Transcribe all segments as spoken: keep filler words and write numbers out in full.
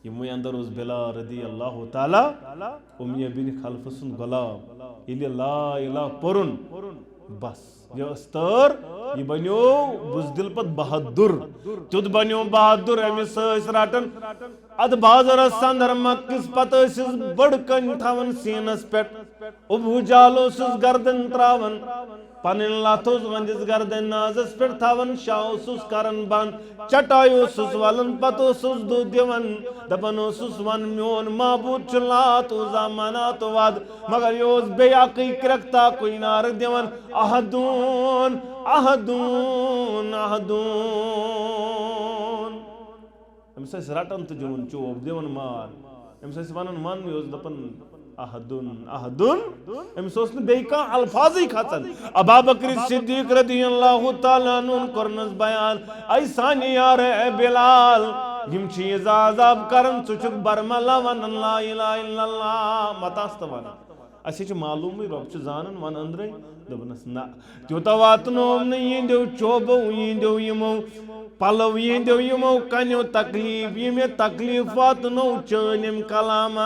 یِموٕے اندر اوس بلال رضی اللہ تعالیٰ امیہ بن خلف سُنٛد غلام۔ ییٚلہِ لا الہ پوٚرُن، بس، یہِ ٲس تٲر، یہِ بنیو بزدل پتہٕ بہادُر۔ تیُتھ بنیو بہادُر، أمِس ٲسۍ رٹان اتھ بازرس اندر مکس، پتہٕ ٲسِس بٔڑ کٔنۍ تھاوان سیٖنس پٮ۪ٹھ۔ ابو جہل اوسُس گردن تراوان، پنٕنۍ لتھ اوس ونٛدِس گردن نازس پٮ۪ٹھ تھاوان، شاہ اوسُس کران بند، چٹاے اوسُس ولان، پتہٕ اوسُس دُہ دِوان، دپان اوسُس، ون میون معبود چھُ لات عزیٰ منات وَد، مگر یہِ اوس بیٚیہِ اکٕے کرٛٮ۪کھ تاکُے نعرٕ دِوان، احدون، احدون، احدون۔ أمِس ٲسۍ رٹان تہٕ دِوان چوب، دِوان مار۔ أمِس ٲسۍ ونان، ون، یہِ اوس دپان، احدن، احدن۔ أمِس اوس نہٕ بیٚیہِ کانٛہہ الفاظٕے کھژان۔ ابا بکر صدیق رضی اللہ تعالیٰ عنہن کوٚرنس بیان، اے سانہِ یار، اے بلال، یِم چھِ یہِ عذاب کران، ژٕ چھُکھ برملا ونان لا الہ الا اللہ، متاس تہٕ ونان۔ اسہِ چھُ معلومٕے، رۄب چھُ زانان، ون أنٛدرے۔ دوٚپنس، نہ، تیوٗتاہ واتنووُم نہٕ یِہنٛدیو چوبو، یِہنٛدیو یِمو پلو، یِہنٛدیو یِمو کنیو تکلیف، یہِ مےٚ تکلیف واتنوو چٲنۍ أمۍ کلامن۔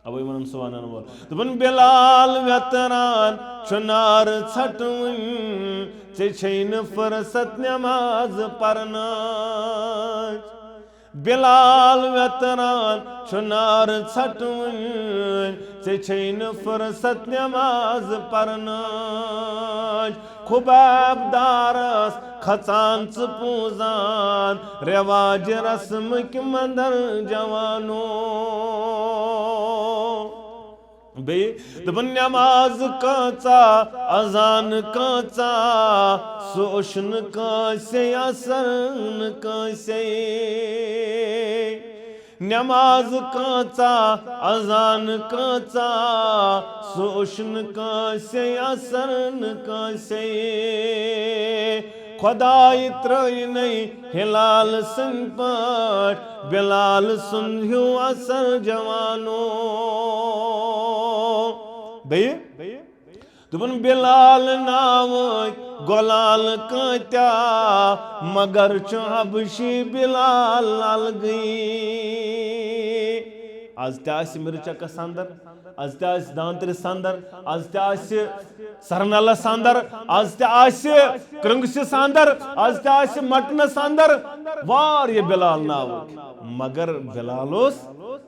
اوے ونان سُہ ونان وول۔ دوٚپُن، بلال ویتران چھُ نار ژھٹوٕنۍ، ژےٚ چھے نہٕ فرصت نماز پرنٕچ۔ بلال ویتران چھُ نار ژھٹوٕنۍ، ژےٚ چھے نہٕ فرصت نماز پرنٕچ۔ خباب دارس کھژان ژٕ پوٗزان، رواج رسمٕکۍ مندر جوانو۔ بیٚیہِ دوٚپُن، نماز کۭژاہ، اذان کۭژاہ، سُہ اوٚش نہٕ کٲنٛسے، اثر نہٕ کٲنٛسے۔ نماز کۭژاہ، اذان کۭژاہ، سُہ اوٚش نہٕ کٲنٛسے، اثر نہٕ کٲنٛسے۔ خداے ترٲینَے ہلال سٕنٛدۍ پٲٹھۍ، بلال سُنٛد ہیوٗ اثر جوانو۔ بیٚیہِ؟ دوٚپُن، بلال ناوٕکۍ گۄلال کۭتیٛاہ، مگر چھُ حبشی بلال الگٕے۔ از تہِ آسہِ مرچکس اندر، از تہِ آسہِ دانترِس اندر، از تہِ آسہِ سرنلس اندر، از تہِ آسہِ کرنگسِس اندر، از تہِ آسہِ مٹنس اندر، واریاہ بلال ناوٕکۍ، مگر بلال اوس بلال۔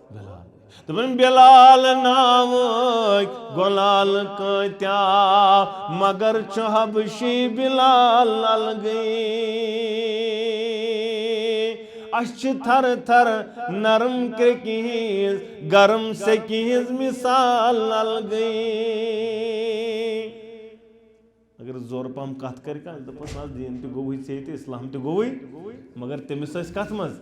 دوٚپُن، بلال ناوٕکۍ گۄلال کۭتیٛاہ، مگر چھُ حبشی بلال الگٕے۔ اَسہِ چھِ تھر تھر نرم کرٛیٚکہِ ہِنٛز، گرم سیٚکہِ ہِنٛز مثال الگٕے۔ اگر زورٕ پہم کتھ کرِ کانٛہہ، دپس، نہ حظ، دیٖن تہِ گوٚوٕے ژےٚ تہِ، اسلام تہِ گوٚوٕے، مگر تٔمِس ٲسۍ کتھ منٛز؟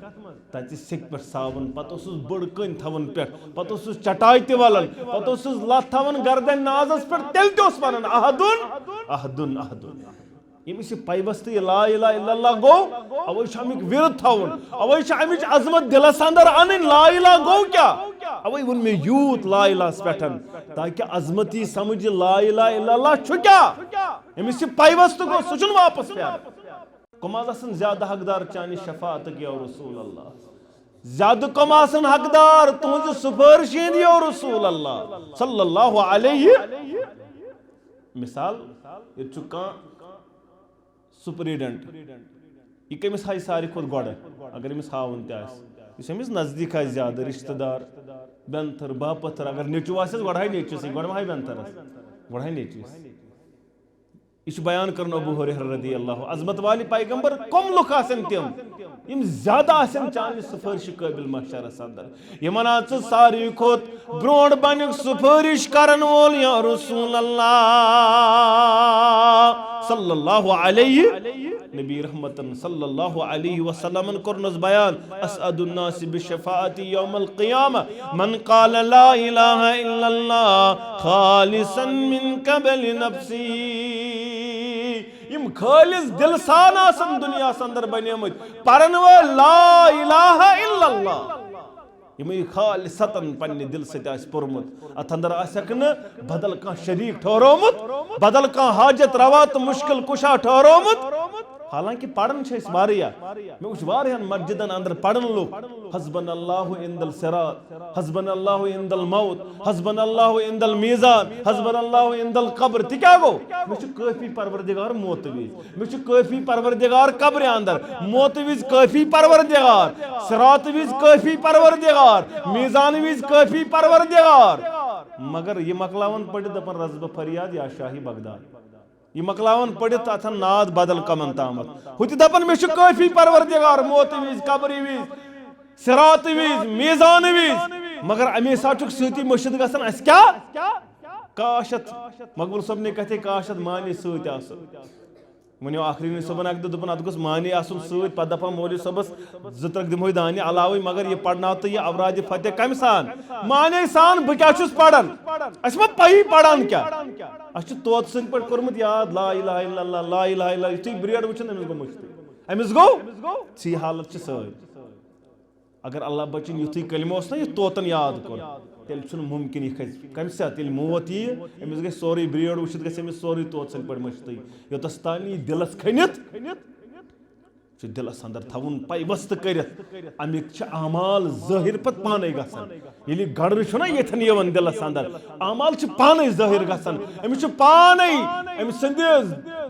تتہِ سیٚکہِ پٮ۪ٹھ صابن، پتہٕ اوسُس بٔڑ کٔنۍ تھاوان پٮ۪ٹھ، پتہٕ اوسُس چٹاے تہِ ولان، پتہٕ اوسُس لتھ تھاوان گردنۍ نازس پٮ۪ٹھ، تیٚلہِ تہِ اوس ونان، احدن، احدن، احدن۔ ییٚمِس یہِ پیوستہٕ، یہِ لا الہ الا اللہ گوٚو، اوے چھُ امیُک ورد تھاوُن، اوے چھُ امِچ عظمت دلس اندر انٕنۍ، لا الہ گوٚو کیٛاہ؟ اوے ووٚن مےٚ یوٗت لا الہس پٮ۪ٹھ، تاکہ عظمت یی سمجھ، یہِ لا الہ الا اللہ چھُ کیٛاہ؟ أمِس یہِ پیوستہٕ گوٚو، سُہ چھُنہٕ واپس پھیران۔ کٕم حظ آسن زیادٕ حقدار چانہِ شفاعتٕکۍ یا رسول اللہ؟ زیادٕ کٕم آسن حقدار تُہنزِ سفٲرشہِ ہٕنٛدۍ یا رسول اللہ صلی اللہ علیہ؟ مثال، ییٚتہِ چھُ کانٛہہ سپریڈنٹ، یہِ کٔمِس ہایہِ ساروی کھۄتہٕ گۄڈٕ؟ اگر أمِس ہاوُن تہِ آسہِ، یُس أمِس نزدیٖک آسہِ زیادٕ، رشتہٕ دار، بٮ۪نتھٕر، باپتھٕر، اگر نیٚچوٗ آسٮ۪س، گۄڈٕ ہایہِ نیٚچوِس، گۄڈٕ ما ہایہِ بٮ۪نتھٕرس، گۄڈٕ ہایہِ نیٚچوِس۔ یہِ چھُ بیان کران ابو ہریرہ رضی اللہ عنہ، عظمت والہِ پیغمبر کم لُکھ آسن تِم، یِم زیادٕ آسن چانہِ سفٲرشہِ قٲبل محشرس اندر۔ یِمن آ ژٕ ساروی کھۄتہٕ برونٛٹھ بنیُک سفٲرش کرن وول یا رسول اللہ صلی اللہ علیہ۔ نبی رحمتن صلی اللہ علیہ وسلمن کوٚرنس بیان، اسعد الناس بشفاعتی یوم القیامہ من قال لا الہ الا اللہ خالصا من قبل نفسی۔ یِم خالص دل سان آسن دنیاہس اندر بنیمٕتۍ، پرن وٲلۍ لا الہ الا اللہ۔ یِمے خالصتاً پننہِ دل سۭتۍ آسہِ پوٚرمُت، اتھ اندر آسٮ۪کھ نہٕ بدل کانٛہہ شریک ٹھہرومُت، بدل کانٛہہ حاجت روا تہٕ مشکل کشا ٹھہرومُت۔ حالانکہ پران چھِ أسۍ واریاہ۔ مےٚ وٕچھ واریاہن مسجدن اندر پران لُکھ، حسبنا اللہ عند الصراط، حسبنا اللہ عند الموت، حسبنا اللہ عند المیزان، حسبنا اللہ عند القبر۔ تہِ کیٛاہ گوٚو؟ مےٚ چھُ کٲفی پروردگار موت وِزِ، مےٚ چھُ کٲفی پروردگار قبرِ اندر، موت وِزِ کٲفی پروردگار، صراط وِزِ کٲفی پروردگار، میزان وِزِ کٲفی پروردگار۔ مگر یہِ مۄکلاوان پٔرِتھ دپان، رس بہٕ فریاد یا شاہی بغداد۔ یہِ مۄکلاوان پٔرِتھ، اتھن ناد بدل کمن تامتھ۔ ہُہ تہِ دپان، مےٚ چھُ کٲفی پروردگار، موتہٕ وِزِ، قبرِ وِزِ، صراطہٕ وِزِ، میزانہٕ وِزِ۔ مگر امی ساتہٕ چھُکھ سۭتی مٔشِتھ گژھان، اسہِ کیٛاہ؟ کاش اتھ مقبول صٲبنہِ کتھِ، کاش اتھ معنی سۭتۍ آسہٕ۔ وۄنۍ ٲو آخری صٲبن اکہِ دۄہ دوٚپُن، اتھ گوٚژھ معنی آسُن سۭتۍ۔ پتہٕ دپان مولوی صٲبس، زٕ ترٛکھ دِمہوے دانہِ علاوٕے، مگر یہِ پرناو تہٕ یہِ اورادِ فتح کمہِ سان؟ معنی سان۔ بہٕ کیٛاہ چھُس پران؟ اسہِ ما پیی پران کیٛاہ؟ اسہِ چھُ طوطہٕ سٕنٛدۍ پٲٹھۍ کوٚرمُت یاد، لا الہ الا اللہ، لا الہ الا اللہ۔ یُتھُے برٛیڈ وٕچھُن، أمِس گوٚو مٔشتٕے۔ أمِس گوٚو؟ ژھی حالت چھِ سٲنۍ۔ اگر اللہ بچن یُتھُے کلمہٕ اوس نہ یہِ طوطن یاد کوٚر، تیٚلہِ چھُنہٕ مُمکِن یہِ کھسہِ۔ کمہِ ساتہٕ؟ ییٚلہِ موت یِیہِ، أمِس گژھِ سورُے برٛیڈ وٕچھِتھ، گژھِ أمِس سورُے طوطہٕ سٕنٛدۍ پٲٹھۍ مٔشتٕے۔ یوٚتس تام نہٕ یہِ دِلس کھٔنِتھ چھُ دِلس اندر تھاوُن پیوست کٔرِتھ۔ امیِکۍ چھِ اعمال ظٲہِر پتہٕ پانے گژھان۔ ییٚلہِ یہِ گڑرٕ چھُنہ ییٚتھٮ۪ن یِوان دِلس اندر، اعمال چھِ پانے ظٲہِر گژھان۔ أمِس چھُ پانے، أمۍ سٕنٛدِ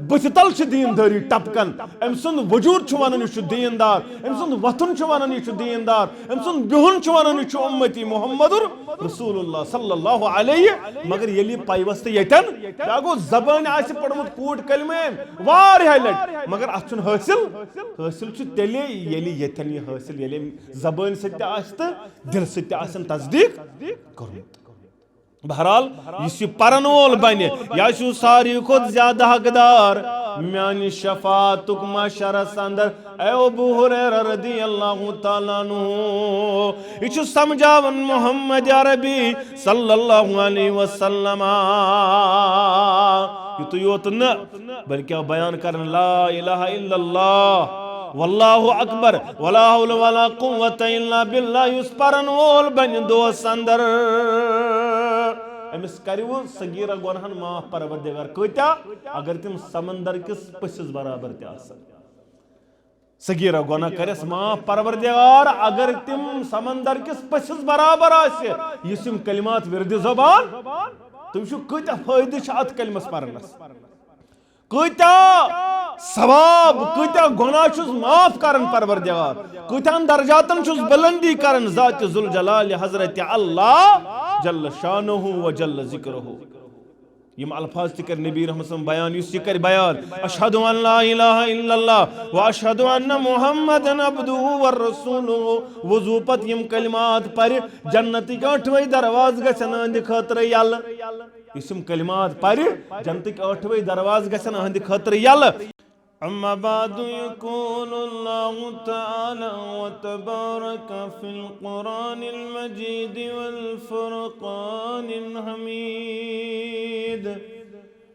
بٕتھِ تل چھِ دیٖندٲری ٹپکان۔ أمۍ سُنٛد وجوٗد چھُ ونان، یہِ چھُ دیٖندار۔ أمۍ سُنٛد وۄتھُن چھُ ونان، یہِ چھُ دیٖندار۔ أمۍ سُنٛد بِہُن چھُ ونان، یہِ چھُ اُمتی محمد رسول اللہ صلی اللہ علیہ۔ مگر ییٚلہِ یہِ پیوست ییٚتٮ۪ن، کیٛاہ گوٚو؟ زبٲنۍ آسہِ پوٚرمُت کوٗٹ کلمہٕ أمۍ واریاہہِ لٹہِ، مگر اتھ چھُنہٕ حٲصِل۔ حٲصِل چھُ تیٚلے، ییٚلہِ ییٚتٮ۪ن یہِ حٲصِل، ییٚلہِ أمۍ زبٲنۍ سۭتۍ تہِ آسہِ تہٕ دِلہٕ سۭتۍ تہِ آسن تصدیٖق کوٚرمُت۔ بہرحال، یُس یہِ پرن وول بنہِ، یہِ آسہِ ساروی کھۄتہٕ زیادٕ حقدار میانہِ شفاعتُک محشرس اندر۔ اے ابو ہریرہ رضی اللہ تعالیٰ عنہ، یہِ چھُ سمجھاوان محمد عربی صلی اللہ علیہ وسلم۔ یُتُے یوت نہٕ، بلکہ آو بیان کرن لا الہ الا اللہ، واللہ اکبر، ولا حول ولا قوت الا باللہ۔ یُس پرن وول بنہِ دۄہس اندر، أمِس کرِ وۄنۍ صغیرہ گۄناہن معاف پروردگار۔ کۭتیاہ؟ اگر تِم سمندر کِس پٔژھِس برابر تہِ آسن۔ صغیرہ گۄناہ کرٮ۪س معاف پروردگار، اگر تِم سمندر کِس پٔژھِس برابر آسہِ، یُس یِم کلمات ورد زبان، تُہۍ وٕچھِو کۭتیاہ فٲیدٕ چھِ اتھ کلمس پرنس۔ کۭتیاہ ثواب، کۭتیاہ گۄناہ چھُس معاف کران پروردگار، کۭتیاہن درجاتن چھُس بلندی کران ذات ذوالجلال حضرت اللہ جل شانہ و جل ذکرہ۔ یِم الفاظ تہِ کرِ نبی رحمت صلی اللہ علیہ وسلم بیان، یُس یہِ کرِ بیان، اشہد ان لا الہ الا اللہ و اشہد ان محمدا عبدہ و رسولہ، وضو پتہٕ یِم کلمات پرِ، جنتٕکۍ ٲٹھوے دروازٕ گژھن أہنٛدِ خٲطرٕ یلہٕ۔ یُس یِم کلمات پرِ، جنتٕکۍ ٲٹھوے دروازٕ گژھن أہنٛدِ خٲطرٕ یلہٕ۔ أما بعد، يقول الله تعالى وتبارك في القرآن المجيد والفرقان الحميد،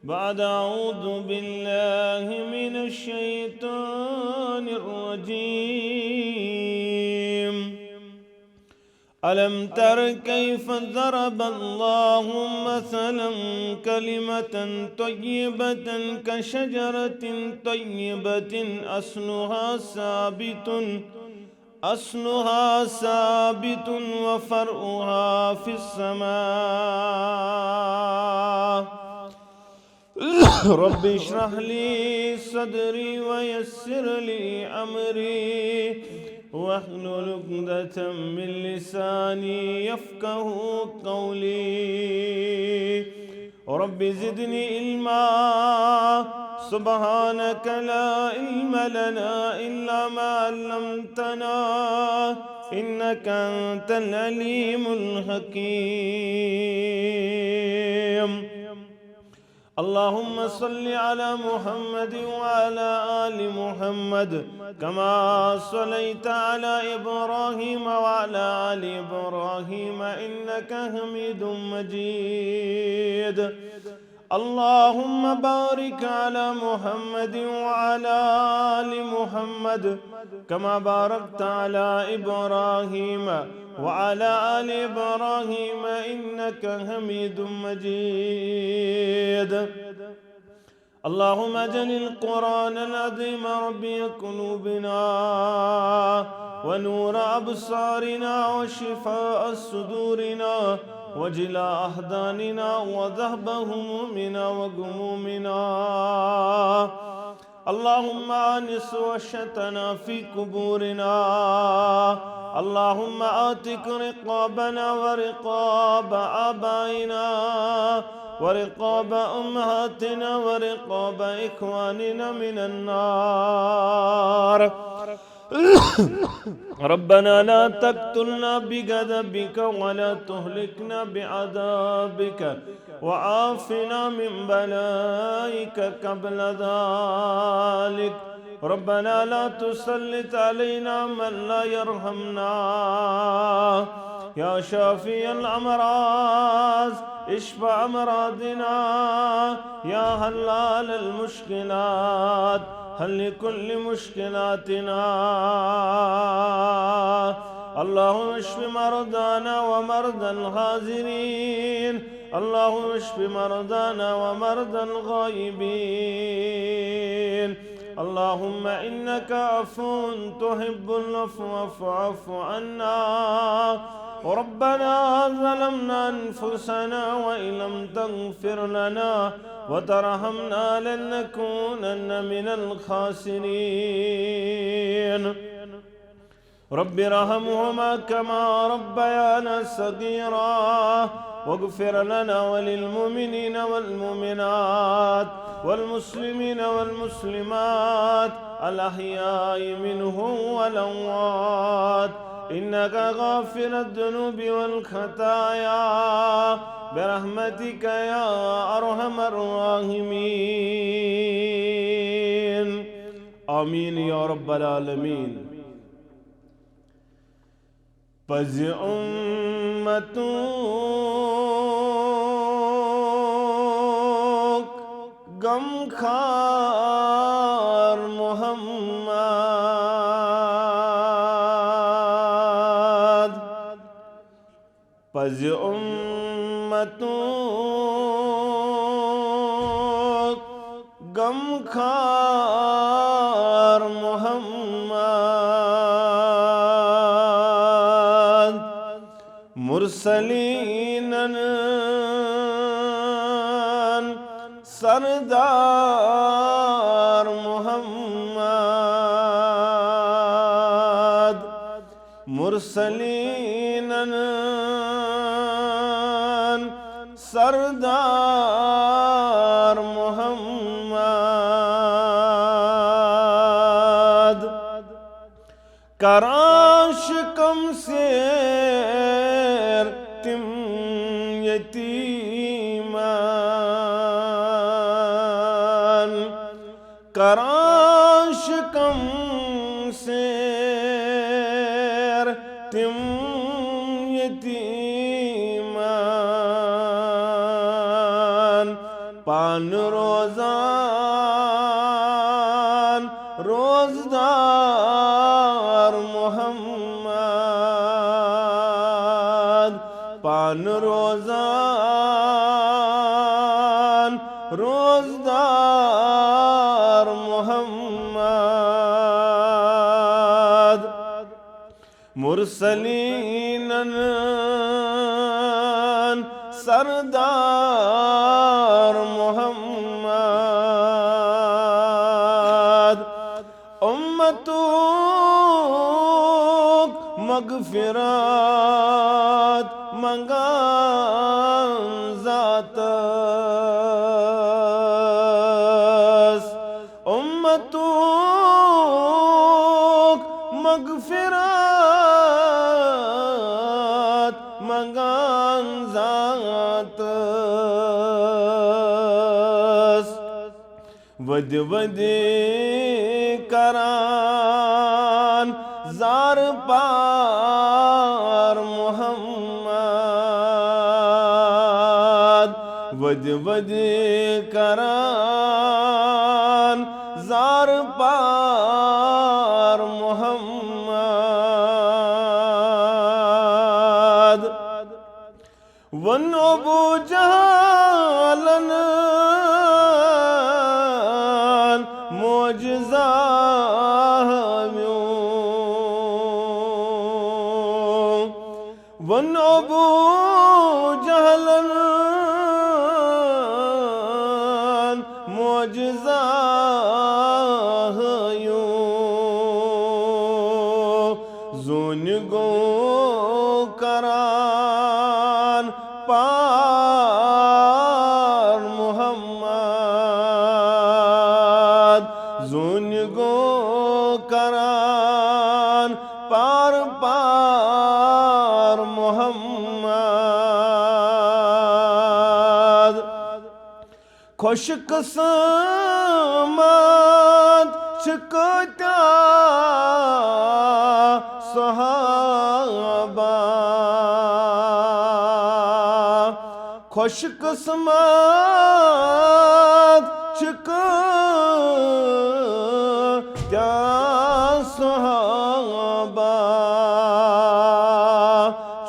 بعد أعوذ بالله من الشيطان الرجيم. ألم تر كيف ضرب الله مثلا كلمة طيبة كشجرة طيبة أصلها ثابت، أصلها ثابت وفرعها في السماء. رب اشرح لي صدري ويسر لي أمري واحلل عقدة من لساني يفقه قولي. رب زدني علما. سبحانك لا علم لنا إلا ما علمتنا إنك أنت العليم الحكيم. اللهم صل على محمد وعلى آل محمد كما صليت على إبراهيم وعلى آل إبراهيم إنك حميد مجيد. اللهم بارك على محمد وعلى آل محمد كما باركت على إبراهيم وعلى آل إبراهيم إنك حميد مجيد. اللهم اجعل القرآن العظيم ربيع قلوبنا ونور أبصارنا وشفاء صدورنا وجلاء أحزاننا وذهب همومنا وغمومنا. اللهم آنس وحشتنا في قبورنا. اللهم اعتق رقابنا ورقاب آبائنا ورقاب أمهاتنا ورقاب إخواننا من النار. ربنا لا تقتلنا بغضبك ولا تهلكنا بعذابك وعافنا من بلائك قبل ذلك. ربنا لا تسلط علينا من لا يرحمنا. يا شافي الأمراض، اشف أمراضنا. يا حلال المشكلات، حل كل مشكلاتنا. اللهم اشف مرضانا ومرضى الحاضرين. اللهم اشف مرضانا ومرضى الغائبين. اللهم إنك عفو تحب العفو فاعف عنا. ربنا ظلمنا أنفسنا وإن لم تغفر لنا وترحمنا لنكونن من الخاسرين. رب ارحمهما كما ربيانا صغيرا. واغفر لنا وللمؤمنين والمؤمنات والمسلمين والمسلمات الأحياء منهم والأموات إنك غافر الذنوب والخطايا برحمتك يا أرحم الراحمين. آمين يا رب العالمين. پزِ اُمتُک غمخوار محمد۔ پزِ اُمتُک غمخوار محمد۔ مرسلینن سردار محمد۔ مرسلینن سردار محمد۔ کران شکم سیر تم یتیمن۔ کران شکم سیر تم یتیمن۔ پان روزان روزدار محمد۔ پان روزان روزدار محمد۔ مرسلینن سردار محمد۔ اُمتُک مغفرت منگان ذاتس۔ اُمتُک مغفرت منگان ذاتس۔ ودِ ودِ کران زار پار محمد۔ ودِ ودِ کران زار پار محمد۔ ووٚن ابو جہلن ووٚن ابو جہلن معجزہ ہٲیِو، زوٗنہِ گوٚو کران پار محمد، زوٗنہِ گوٚو کران پار پار محمد۔ خوش قسمت چھِ کۭتیٛاہ صحابہ، خوش قسمت چھِ کۭتیٛاہ صحابہ،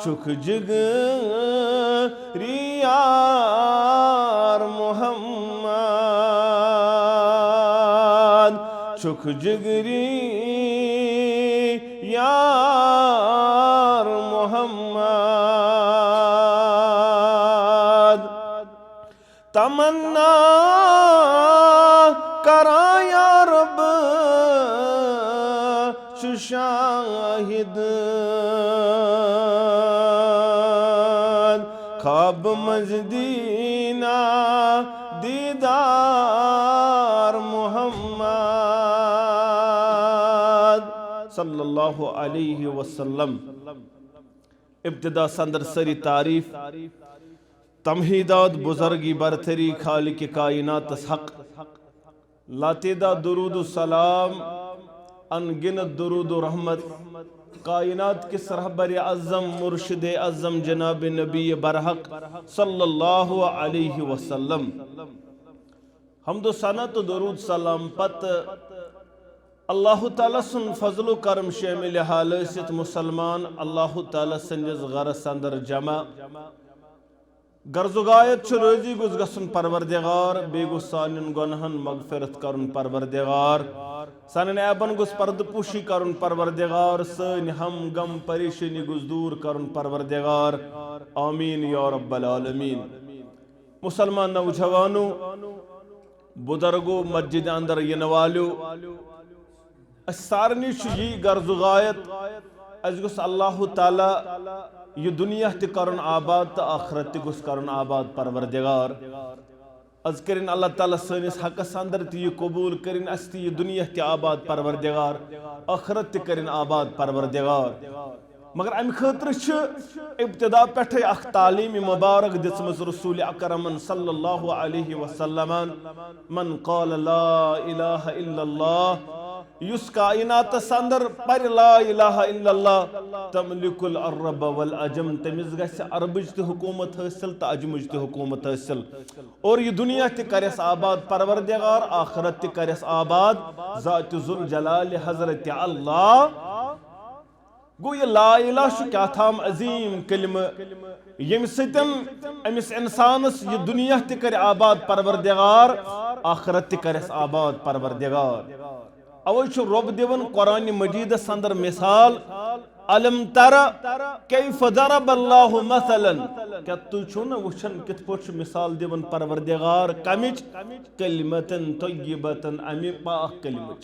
چھُکھ جگری یار محمد، چھُکھ جگری یار محمد۔ تمنا کران یا رب، چھُ شاہد خواب منٛز دینا دیدار محمد صلی اللہ علیہ وسلم۔ ابتدا سندر سری تعریف، تمہیدات، بزرگی برتری، خالق کائنات حق، لاتعداد درود و سلام، ان گنت درود و رحمت، کائنات کس رہبر اعظم، مرشد اعظم جناب نبی برحق صلی اللہ علیہ وسلم۔ حمد و ثنا تہٕ درود سلام پتہٕ اللہ تعالیٰ سُنٛد فضل و کرم شامل حال ٲسِتھ مسلمان اللہ تعالیٰ سٕنٛدِس گرس اندر جمع۔ غرض و غایت چھُ رٲضی گوٚژھ گژھُن پروردگار، بیٚیہِ گوٚژھ سانٮ۪ن گۄناہن مغفرت کرُن پروردگار، سانٮ۪ن عیبن گوٚژھ پردٕ پوشی کرُن پروردگار، سٲنۍ ہم غم پریشٲنی گوٚژھ دوٗر کرُن پروردگار۔ آمین یا رب العالمین۔ مسلمان نوجوانو، بزرگو، مسجد اندر ینہٕ والیو، اسہِ سارنٕے چھُ یی غرض و غایت، اسہِ گوٚژھ اللہ تعالیٰ یہِ دُنیا تہِ کرُن آباد تہٕ آخرت تہِ گوٚژھ کرُن آباد پروردگار۔ از کٔرِن اللہ تعالیٰ سٲنِس حقس اندر تہِ یہِ قبول، کٔرِن اسہِ تہِ یہِ دُنیا تہِ آباد پروردگار، آخرت تہِ کٔرِن آباد پروردگار۔ مگر امہِ خٲطرٕ چھِ ابتدا پٮ۪ٹھے اکھ تعلیٖم مبارک دِژمٕژ رسول اکرمن صلی اللہ علیہ وسلمن، من قال لا الہ الا اللہ، یُس کائناتس اندر پرِ لا الہ الا اللہ، تملک العرب والعجم، تٔمِس گژھِ عربٕچ تہِ حکومت حٲصِل تہٕ عجمٕچ تہِ حکومت حٲصِل، اور یہِ دُنیا تہِ کرٮ۪س آباد پروردگار، آخرت تہِ کرٮ۪س آباد ذات ذوالجلال حضرت اللہ۔ گوٚو، یہِ لا الہ چھُ کیٛاہ تام عظیٖم کلمہٕ، ییٚمہِ سۭتۍ أمِس انسانس یہِ دُنیا تہِ کرِ آباد پروردگار، آخرت تہِ کرٮ۪س آباد پروردگار۔ اوے چھُ رۄب دِوان قرآن مجیدس اندر مثال، الم تر کیف ضرب اللہ مثلا، کیٛاہ تُہۍ چھِو نہٕ وٕچھان کِتھ پٲٹھۍ چھُ مثال دِوان پروردگار کمِچ؟ کلمتن طیبتن، امہِ پاک کلمٕچ۔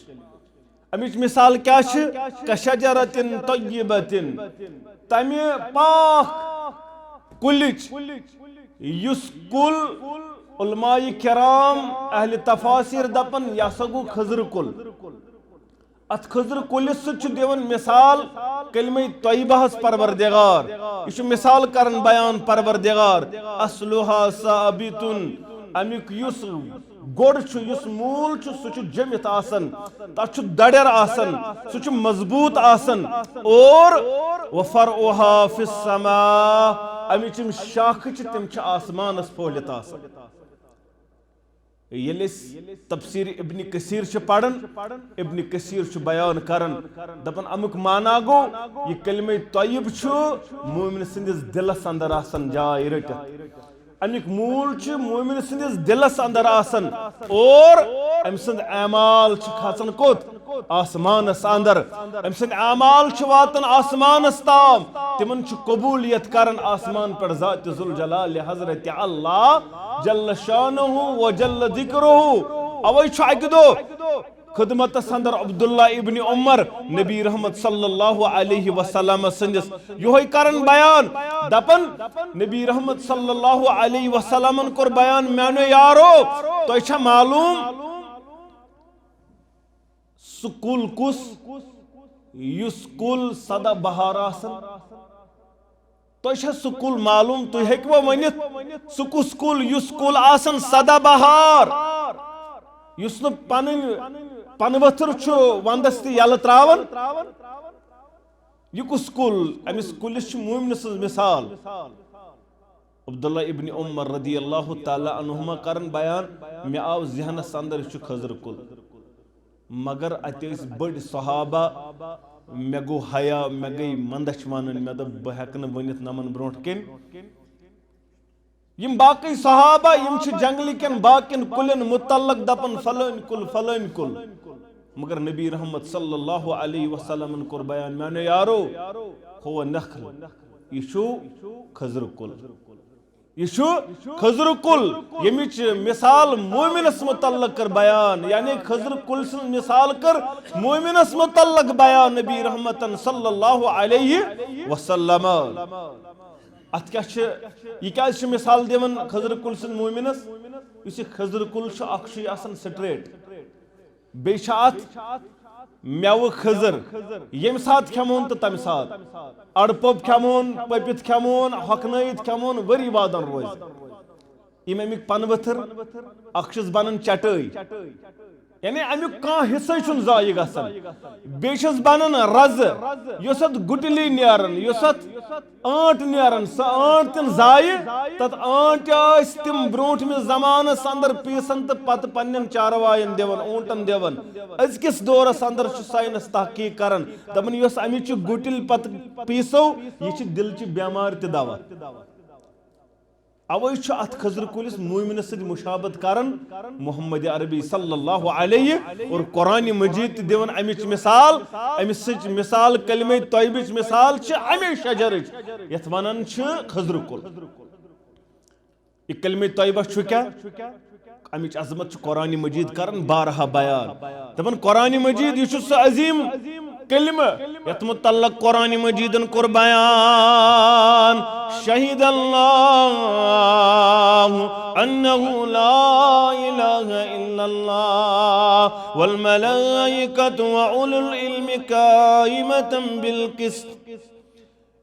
امِچ مثال کیٛاہ چھِ؟ کشجرۃ طیبۃ، تمہِ پاک کُلِچ، یُس کُل علماء کرام اہل تفاسیر دپن، یہِ ہسا گوٚو خضر کُل۔ اتھ خضر کُلِس سۭتۍ چھُ دِوان مثال کلمہ طیبہ ہس پروردگار۔ یہِ چھُ مثال کران بیان پروردگار۔ اصلها ثابت، امیُک یُس گۄڈ چھُ، یُس موٗل چھُ، سُہ چھُ جٔمِتھ آسان، تتھ چھُ دڑیر آسان، سُہ چھُ مضبوط آسان، اور وفرعها فی السماء، امِچ یِم شاخہٕ چھِ، تِم چھِ آسمانس پھٲلِتھ آسان۔ ییٚلہِ أسۍ تفسیر ابن کثیر چھِ پران، ابن کثیر چھُ بیان کران، دپان، امیُک معنی گوٚو، یہِ کلمہ طیب چھُ مومن سٕنٛدِس دلس اندر آسان جاے رٔٹِتھ۔ امیُک موٗل چھُ مومن سٕنٛدِس دلس اندر آسان، اور أمۍ سٕنٛد اعمال چھِ کھژان کوٚت؟ آسمانس اندر۔ أمۍ سٕنٛدۍ اعمال چھِ واتان آسمانس تام۔ تِمن چھُ قبولیت کران آسمان پٮ۪ٹھ ذات ذوالجلال حضرت اللہ جل شانہ و جل ذکرہ۔ اوے چھُ اکہِ دۄہ خدمتس اندر عبداللہ ابن عمر نبی رحمت صلی اللہ علیہ وسلم سٕنٛدِس یہوے کران بیان، دپان، نبی رحمت صلی اللہ علیہ وسلمن کوٚر بیان، میانیو یارو، تۄہہِ چھا معلوم سُہ کُل کُس، یُس کُل سدا بہار آسان؟ تۄہہِ چھا سُہ کُل معلوم؟ تُہۍ ہیٚکوا ؤنِتھ سُہ کُس کُل، یُس کُل آسان سدا بہار، یُس نہٕ پنٕنۍ پنہٕ ؤتھٕر چھُ ونٛدس تہِ یلہٕ تراوان؟ یہِ کُس کُل؟ أمِس کُلِس چھِ مومنہٕ سٕنٛز مثال۔ عبداللہ ابن عمر رضی اللہ تعالیٰ عنہما کرن بیان، مےٚ آو ذہنس اندر، یہِ چھُ کھٔزرٕ کُل۔ مگر اتہِ ٲسۍ بٔڑۍ صحابہ، مےٚ گوٚو حیا، مےٚ گٔے مندچھ ونٕنۍ، مےٚ دوٚپ بہٕ ہٮ۪کہٕ نہٕ ؤنِتھ نمن برونٛٹھ کِنۍ۔ یِم باقٕے صحابہ، یِم چھِ جنگلہٕ کٮ۪ن باقین کُلٮ۪ن متعلق دپان فلٲنۍ کُل، فلٲنۍ کُل۔ مگر نبی رحمت صلی اللہ علیہ وسلمن کوٚر بیان، میانیو یارو، ہو نخل، یہِ چھُ کھٔزرٕ کُل۔ یہِ چھُ کھٔزرٕ کُل، ییٚمِچ مثال مومنس متعلق کٔر بیان، یعنی کھٔزرٕ کُلۍ سٕنٛز مثال کٔر مومنس متعلق بیان نبی رحمتن صلی اللہ علیہ وسلم۔ اتھ کیٛاہ چھِ، یہِ کیٛازِ چھِ مثال دِوان کھٔزرٕ کُلۍ سٕنٛز مومنس؟ یُس یہِ کھٔزرٕ کُل چھُ، اکھ چھُ یہِ آسان straight، بیٚیہِ چھِ اتھ مٮ۪وٕ کھٔزٕر، ییٚمہِ ساتہٕ کھٮ۪مون تہٕ تمہِ ساتہٕ۔ اڑٕ پوٚپ کھٮ۪مون، پٔپِتھ کھٮ۪مون، ہۄکھنٲیِتھ کھٮ۪مون، ؤری وادن روزِ۔ یِم اَمِکۍ پنہٕ ؤتھٕر، اکھ چھِس بنان چٹٲے، یعنی اَمیُک کانٛہہ حصے چھُنہٕ ضایع گژھان۔ بیٚیہِ چھِس بنان رزٕ، یۄس اتھ گُٹلی نیران، یۄس اتھ آنٹ نیران، سۄ آنٹ تِم زایہِ، تتھ آنٹہِ ٲسۍ تِم برونٹھمِس زمانس اندر پیسان تہٕ پتہٕ پننٮ۪ن چارواین دِوان، اوٗنٹن دِوان۔ أزکِس دورس اندر چھُ ساینس تحقیق کران، دپان یۄس امِچ یہِ گُٹِل پتہٕ پیسو، یہِ چھِ دِلچہِ بٮ۪مارِ تہِ دوا۔ اوے چھُ اتھ کھٔزرٕ کُلِس مومنس سۭتۍ مشابت کران محمد عربی صلی اللہ علیہ اور قرآن مجید تہِ دِوان امِچ مثال۔ امہِ سۭتۍ مثال، کلمہ طیبٕچ مثال چھِ امے شجرٕچ، یتھ ونان چھِ کھٔزرٕ کُل۔ یہِ کلمہ طیبہ چھُ کیٛاہ؟ امِچ عظمت چھُ قرآن مجید کران بارہا بیان۔ دپان قرآن مجید، یہِ چھُ سُہ عظیم کلمہ یتھ متعلق قرآن مجیدن کوٚر بیان، شہد اللہ انہ لا الہ الا اللہ والملائکۃ واولو العلم قائمۃ بالقسط۔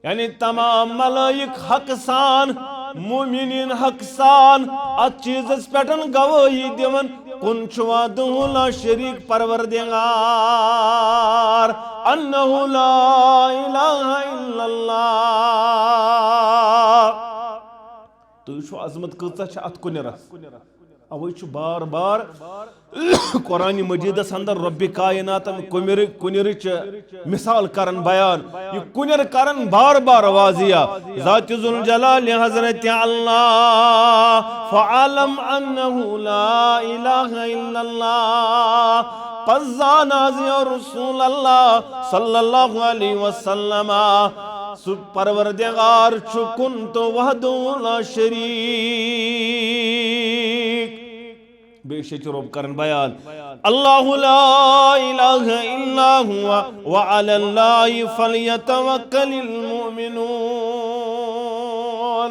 یعنی تمام ملائک حق سان، مومنین حق سان، اتھ چیزس پٮ۪ٹھ گوٲہی دِوان، کُن چھُ وحدہ لا شریک پروردگار، انہ لا الہ الا اللہ۔ تُہۍ وٕچھِو عظمت کۭژاہ چھِ اتھ کُنرس۔ اوے چھُ بار بار قرآن مجیدس اندر رب کائناتن کُنرِ، کُنرٕچ مثال کران بیان۔ یہِ کُنر کران بار بار واضح۔ ذات ذوالجلال حضرت اللہ، فاعلم انہ لا الہ الا اللہ۔ پس زان حظ یا رسول اللہ صلی اللہ علیہ وسلم، سُہ پروردگار چھُ کُن تہٕ وحدہ لا شریک۔ بیٚیہِ چھِ ییٚتہِ رۄب کران بیان، اللہ لا الہ الا ہوا وعلی اللہ فلیتوکل المؤمنون۔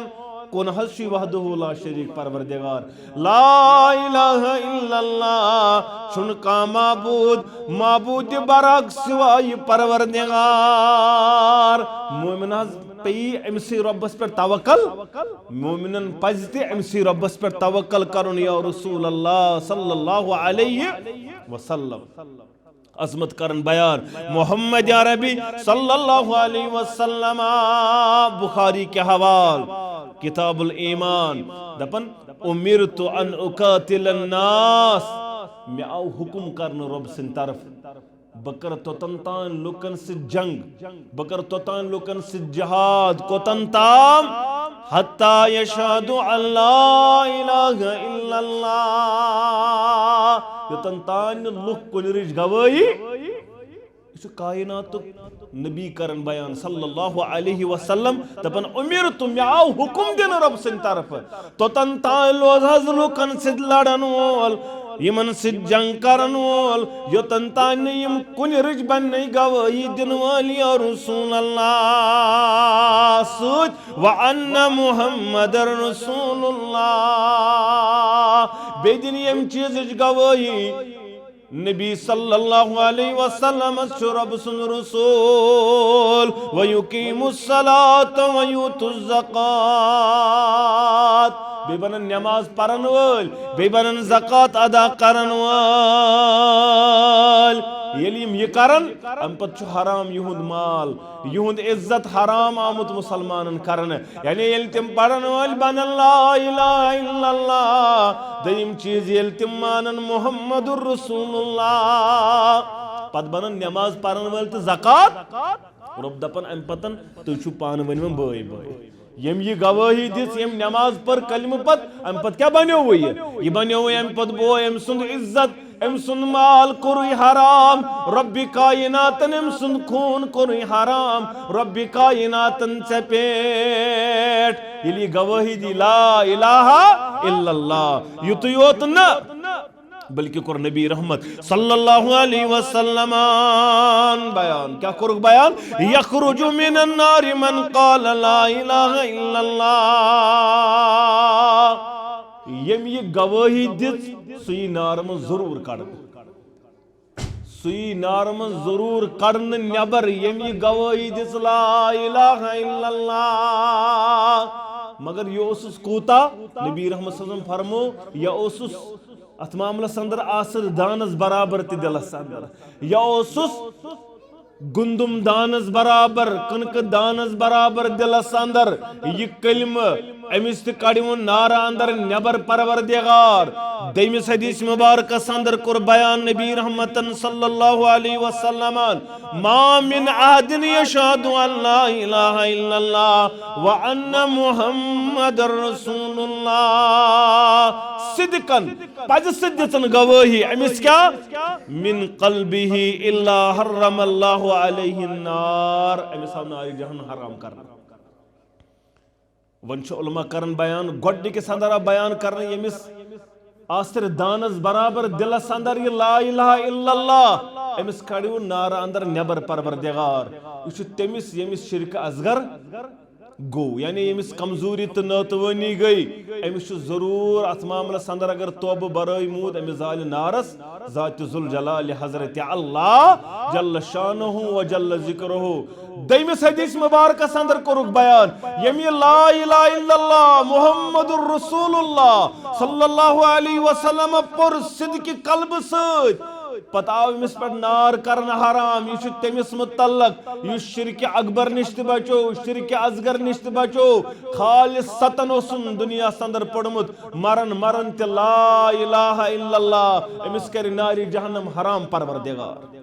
کُن حظ چھُ وحدہ لا شریک پروردگار۔ لا الہ الا اللہ، چھُنہٕ کانٛہہ معبود، معبود برحق سوائے پروردگار۔ مومن حظ پیٚیہِ أمسٕے رۄبس پٮ۪ٹھ توکل، مومنن پزِ تہِ أمسٕے رۄبس پٮ۪ٹھ توکل کرُن۔ یا رسول اللہ صلی اللہ علیہ وسلم۔ عظمت کرن بیان محمد عربی صلی اللہ علیہ وسلم۔ بخاری کے حوال کتاب الایمان دپن، امرت ان اقاتل الناس، مےٚ آو حکم کرنہٕ رۄب سٕنٛدِ طرفہٕ، بہٕ کرٕ توٚتن تام لُکن سۭتۍ جنگ، بہٕ کرٕ توٚتام لُکن سۭتۍ جہاد، کوٚتن تام؟ حتی یشہدوا ان لا الہ الا اللہ، یوٚتن تام نہٕ لُکھ کُنہِ رٕچھ گوٲہی۔ یہِ چھُ کائناتُک نبی کران بیان صلی اللہ علیہ وسلم، دپان، "اُمِرتُ"، مےٚ آو حُکُم دِنہٕ رۄب سٕنٛدِ طرفہٕ، توٚتن تام روز حظ لوٗکن سۭتۍ لڑن وول، یِمن سۭتۍ جنگ کرن وول، یوٚتن تام نہٕ یِم کُنہِ رٕژ بننے گوٲہی دِنہٕ وٲلۍ یا رسول اللہ سۭتۍ، "وَأَنَّ مُحَمَّدًا رَسُولُ اللَّهِ"، بیٚیہِ دِنہٕ ییٚمہِ چیٖزٕچ گوٲہی نبی صلی اللہ علیہ وسلم چھُ رب سُنٛد رسول۔ "وَيُقِيمُ الصَّلَاةَ وَيُؤْتُ الزَّكَاةَ"، بیٚیہِ بنن نماز پرن وٲلۍ، بیٚیہِ بنن زکوٰۃ ادا کرن وٲلۍ۔ ییٚلہِ یِم یہِ کرن، امہِ پتہٕ چھُ حرام یِہُنٛد مال، یِہُنٛد عزت حرام آمُت مُسلمانن کرنہٕ۔ یعنی ییٚلہِ تِم پرن وٲلۍ بنن لا الہ الا اللہ، دوٚیِم چیٖز ییٚلہِ تِم مانن محمد رسول اللہ، پتہٕ بنن نماز پرن وٲلۍ تہٕ زکوٰۃ۔ رۄب دپان امہِ پتن، تُہۍ چھِو پانہٕ ؤنۍ وۄنۍ بٲے بٲے۔ ییٚمۍ یہِ گوٲہی دِژ، ییٚمۍ نماز پٔر کلمہٕ پتہٕ، امہِ پتہٕ کیٛاہ بنیووُے یہِ؟ یہِ بنیووُے امہِ پتہٕ بوے أمۍ سُنٛد عزت، أمۍ سُنٛد مال کوٚرُے حرام، رۄبِ کائناتن أمۍ سُنٛد خوٗن کوٚرُے حرام، رۄبِ کائناتن ژےٚ پٮ۪ٹھ۔ ییٚلہِ یہِ گوٲہی دی لا الہ الا اللہ، یُتُے یوت نہٕ، بلکہ کوٚر نبی رحمت صلی اللہ علیہ وسلم بیان۔ کیا کوٚرُکھ بیان؟ "یخرج من النار من قال لا الہ الا اللہ"، ییٚمۍ یہِ گوٲہی دِژ، سُہ یی نارٕ منٛز ضروٗر کڑنہٕ۔ سُہ یی نارٕ منٛز ضروٗر کڑنہٕ نٮ۪بر، ییٚمۍ یہِ گوٲہی دِژ لا الہ الا اللہ۔ مگر یہِ اوسُس کوٗتاہ؟ نبی رحمت صلی اللہ علیہ وسلم فرمو، یہِ اوسُس اتھ معاملس اندر آسر دانس برابر تہِ دلس اندر۔ یہِ اوسُس گُندُم دانس برابر، کٕنکہٕ دانس برابر دلس اندر۔ یہِ کلمہٕ أمِس تہِ کڑیوُن نارٕ اندر نٮ۪بر پروردگار۔ دوٚیمِس حدیث مبارکس اندر کوٚر بیان نبی رحمتن صلی اللہ علیہ وسلمن، "ما من احد یشہد ان لا الہ الا اللہ وان محمد رسول اللہ صدقا"، پزِ سۭتۍ دِژٕن گوٲہی أمِس کیٛاہ؟ "من قلبہ الا حرم اللہ علیہ النار"، أمِس آو نارِ جہنم حرام کرنہٕ۔ وۄنۍ چھُ علماء کران بیان، گۄڈٕنِکِس اندر آو بیان کرنہٕ، ییٚمِس آسر دانس برابر دلس اندر یہِ لا الہ الا اللہ، أمِس کڑیو نارٕ اندر نٮ۪بر پروردگار۔ یہِ چھُ تٔمِس، ییٚمِس شرک اصغر گوٚو، یعنی ییٚمِس کمزوری تہٕ ناتوٲنی گٔے، أمِس چھُ ضروٗر اتھ معاملس اندر اگر توبہٕ برٲے موٗد، أمِس زالہِ نارس ذات ذوالجلال حضرت اللہ جل شانہ و جل ذکرہ۔ دوٚیمِس حدیث مبارکس اندر کوٚرُکھ بیان، ییٚمۍ یہِ لا الہ الا اللہ محمد رسول اللہ صلی اللہ علیہ وسلم پوٚر صدقِ قلبہٕ سۭتۍ، پتہٕ آو أمِس پٮ۪ٹھ نار کرنہٕ حرام۔ یہِ چھُ تٔمِس متعلق یُس شرکِ اکبر نِش تہِ بچو، شرکِ اصغر نِش تہِ بچو، خالصتاً اوسُن دُنیاہس اندر پوٚرمُت، مرن مرن تہِ لا الہ الا اللہ، أمِس کرِ نارِ جہنم حرام پروردگار۔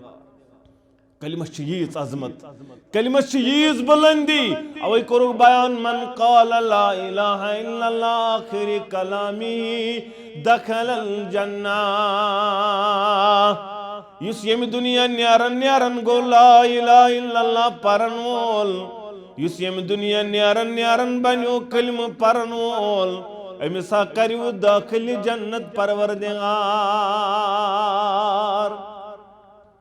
کلمس چھِ ییٖژ عظمت، کلمس چھِ ییٖژ بلندی۔ اوے کوٚرُکھ بیان، "من قال لا الہ الا اللہ آخر کلامی دخل الجنہ"۔ یُس ییٚمہِ دُنیا نیران نیران گوٚو لا الہ الا اللہ پرن وول، یُس ییٚمہِ دُنیا نیران نیران بنیو کلمہٕ پرن وول، أمِس ہا کریو دٲخل جنت پروردگار۔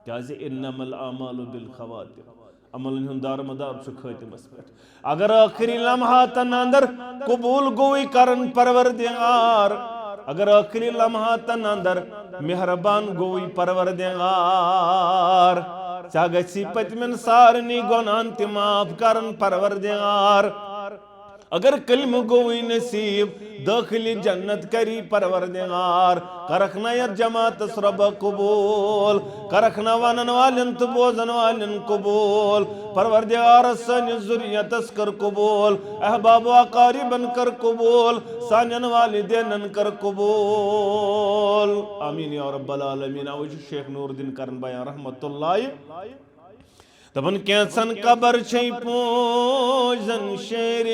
کیازِ انما الاعمال بالخواتم، عملن ہُنٛد دارمدار چھُ خٲتمس پٮ۪ٹھ۔ اگر ٲخری لمحاتن اندر قبول گوٚوٕے کرن پروردگار، اگر ٲخری لمحاتن اندر مہربان گوٚوٕے پروردگار، ژےٚ گژھی پٔتمٮ۪ن سارنٕے گۄناہن تہِ معاف کرن پروردگار۔ اگر کلمہٕ گوٚوٕے نصیب، دٲخلِ جنت کری پروردگار۔ کرکھ نا یتھ جماعتس رۄبہ قبول، کرکھ نا ونن والٮ۪ن تہٕ بوزن والٮ۪ن قبول۔ پروردگار سٲنِس ذریتس کر قبول، احباب و اقاربن کر قبول، سانٮ۪ن والدینن کر قبول۔ آمین یا رب العالمین۔ اوے چھُ شیخ نور الدین کرن بیان رحمت اللہ دپان، کینٛژن قبر چھے پوش زن شیرِ،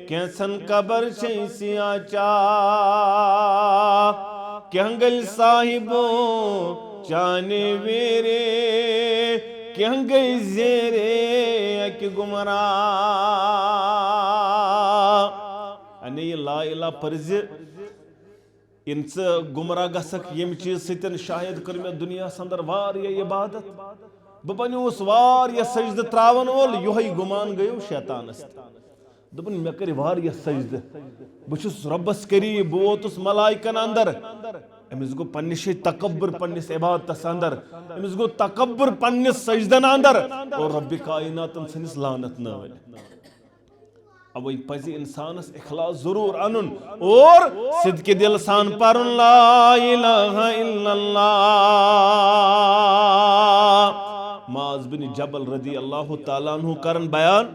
کینٛژن قبر چھے سیاہ چاہ، کینٛہہ گٔلۍ صاحبو چانہِ ویرے کینٛہہ گٔے زیرے اکہِ گمراہ۔ یعنی یہِ لا الہ پٔرزِ، یِن ژٕ گمراہ گژھکھ، ییٚمہِ چیٖز سۭتۍ شاید کٔر مےٚ دُنیاہس اندر واریاہ عبادت، بہٕ بنیوس واریاہ سجدٕ تراون وول، یِہوٚے گُمان گٔیو شیطانس تہِ۔ دوٚپُن، مےٚ کٔرۍ واریاہ سجدٕ، بہٕ چھُس رۄبس قریب، بہٕ ووتُس ملائکن اندر۔ أمِس گوٚو پننہِ جایہِ تکبر پننِس عبادتس اندر، أمِس گوٚو تکبر پننِس سجدن اندر، اور رۄبِ کائناتن ژھٕنِس لعنت نٲلۍ۔ اوے پزِ انسانس اخلاص ضرور انُن اور صدقِ دل سان پرُن لا الہ الا اللہ۔ معاذ بن جبل رضی اللہ تعالیٰ عنہ کرن بیان،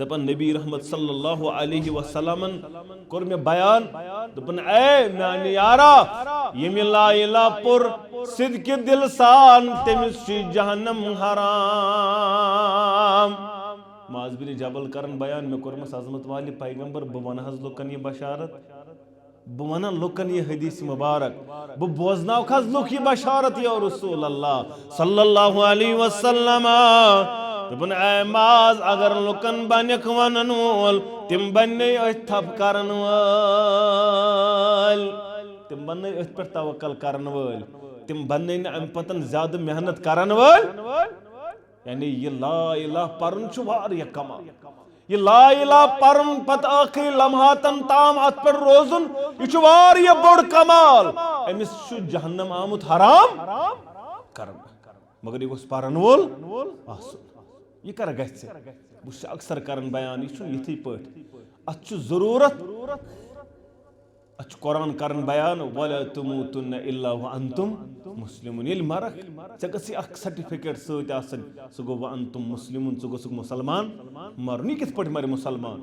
دپان، نبی رحمت صلی اللہ علیہ وسلمن کوٚر مےٚ بیان، دوٚپُن، اے میانہِ یارا، ییٚمہِ لا الہ پوٚر صدقِ دل سان، تٔمِس چھُ جہنم حرام۔ معاذ بن جبل کرن بیان، مےٚ کوٚرمس عظمت والہِ پیغمبر، بہٕ ونہٕ حظ لُکن یہِ بشارت، بہٕ ونہٕ لُکن یہِ حدیث مبارک، بہٕ بوزناوکھ حظ لُکھ یہِ بشارت، یا رسول اللہ صلی اللہ علیہ وسلم۔ دوٚپُن، اے معاذ، اگر لُکن بنکھ ونن وول، تِم بننے أتھۍ تھپھ کرن وٲلۍ، تِم بننے أتھۍ پٮ۪ٹھ توکل کرن وٲلۍ، تِم بننے نہٕ امہِ پتن زیادٕ محنت کرن وٲلۍ۔ یعنی یہِ لا الہ پرُن چھُ واریاہ کمال۔ یہِ لا الہ پرُن پتہٕ ٲخری لمحاتن تام اتھ پٮ۪ٹھ روزُن، یہِ چھُ واریاہ بوٚڑ کمال۔ أمِس چھُ جہنم آمُت حرام کرنہٕ، مگر یہِ گوٚژھ پرن وول آسُن۔ یہِ کر گژھِ؟ بہٕ چھُس اکثر کران بیان، یہِ چھُنہٕ یِتھٕے پٲٹھۍ۔ اتھ چھُ ضروٗرت اتھ چھُ قرآن کران بیان، "ولا تموتن الا وانتم مسلمون"۔ ییٚلہِ مرکھ، ژےٚ گٔژھی اکھ سرٹیفکیٹ سۭتۍ آسٕنۍ، سُہ گوٚو "وانتم مسلمون"، ژٕ گوٚژھُکھ مُسلمان مرُن۔ یہِ کِتھ پٲٹھۍ مرِ مُسلمان؟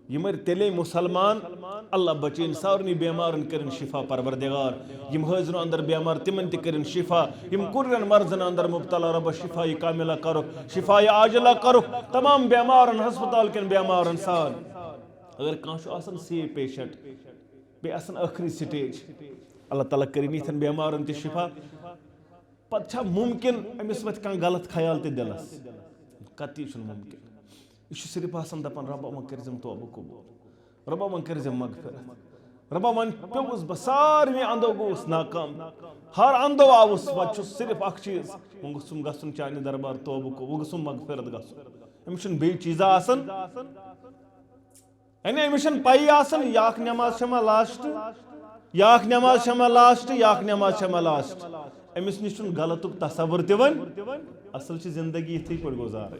یہِ مرِ تیٚلے مُسلمان، اللہ بچٲیِن سارنٕے بیمارن کٔرِن شفا پروردگار۔ یِم حٲضرٕ اندر بیمار، تِمن تہِ کٔرِن شفا۔ یِم کُرٮ۪ن مرضن اندر مبتلا، رۄبہ شفا کاملہ کرُکھ، شفا عاجلہ کرُکھ۔ تمام بیمارن، ہسپتال کٮ۪ن بیمارن سان۔ اگر کانٛہہ چھُ آسان سیف پیشنٹ، بیٚیہِ آسان ٲخری سٹیج، اللہ تعالیٰ کٔرِنۍ یِتھٮ۪ن بیمارن تہِ شفا۔ پتہٕ چھا ممکن أمِس وۄتھِ کانٛہہ غلط خیال تہِ دِلس؟ قطعی چھُنہٕ ممکن۔ یہِ چھُ صرف آسان دپان، "رۄبہ، وۄنۍ کٔرزٮ۪م توبہٕ قبول، رۄبہ، وۄنۍ کٔرزٮ۪م مغفرت، رۄبہ، وۄنۍ پیوٚوُس بہٕ، ساروٕے اندو گوٚوُس ناکام، ہر اندو آوُس، وۄنۍ چھُ صرف اکھ چیٖز، وۄنۍ گوٚژھُم گژھُن چانہِ دربار توبہٕ قبول، وۄنۍ گوٚژھُم مغفرت گژھُن۔" أمِس چھُنہٕ بیٚیہِ چیٖزا آسان۔ یعنی أمِس چھَنہٕ پَیی آسان، یہِ اَکھ نٮ۪ماز چھےٚ ما لاسٹ، یہِ اَکھ نٮ۪ماز چھےٚ ما لاسٹ، یہِ اَکھ نٮ۪ماز چھےٚ ما لاسٹ۔ أمِس نِش چھُنہٕ غلطُک تصور تہِ وۄنۍ۔ اصل چھِ زندگی یِتھٕے پٲٹھۍ گُزارٕنۍ۔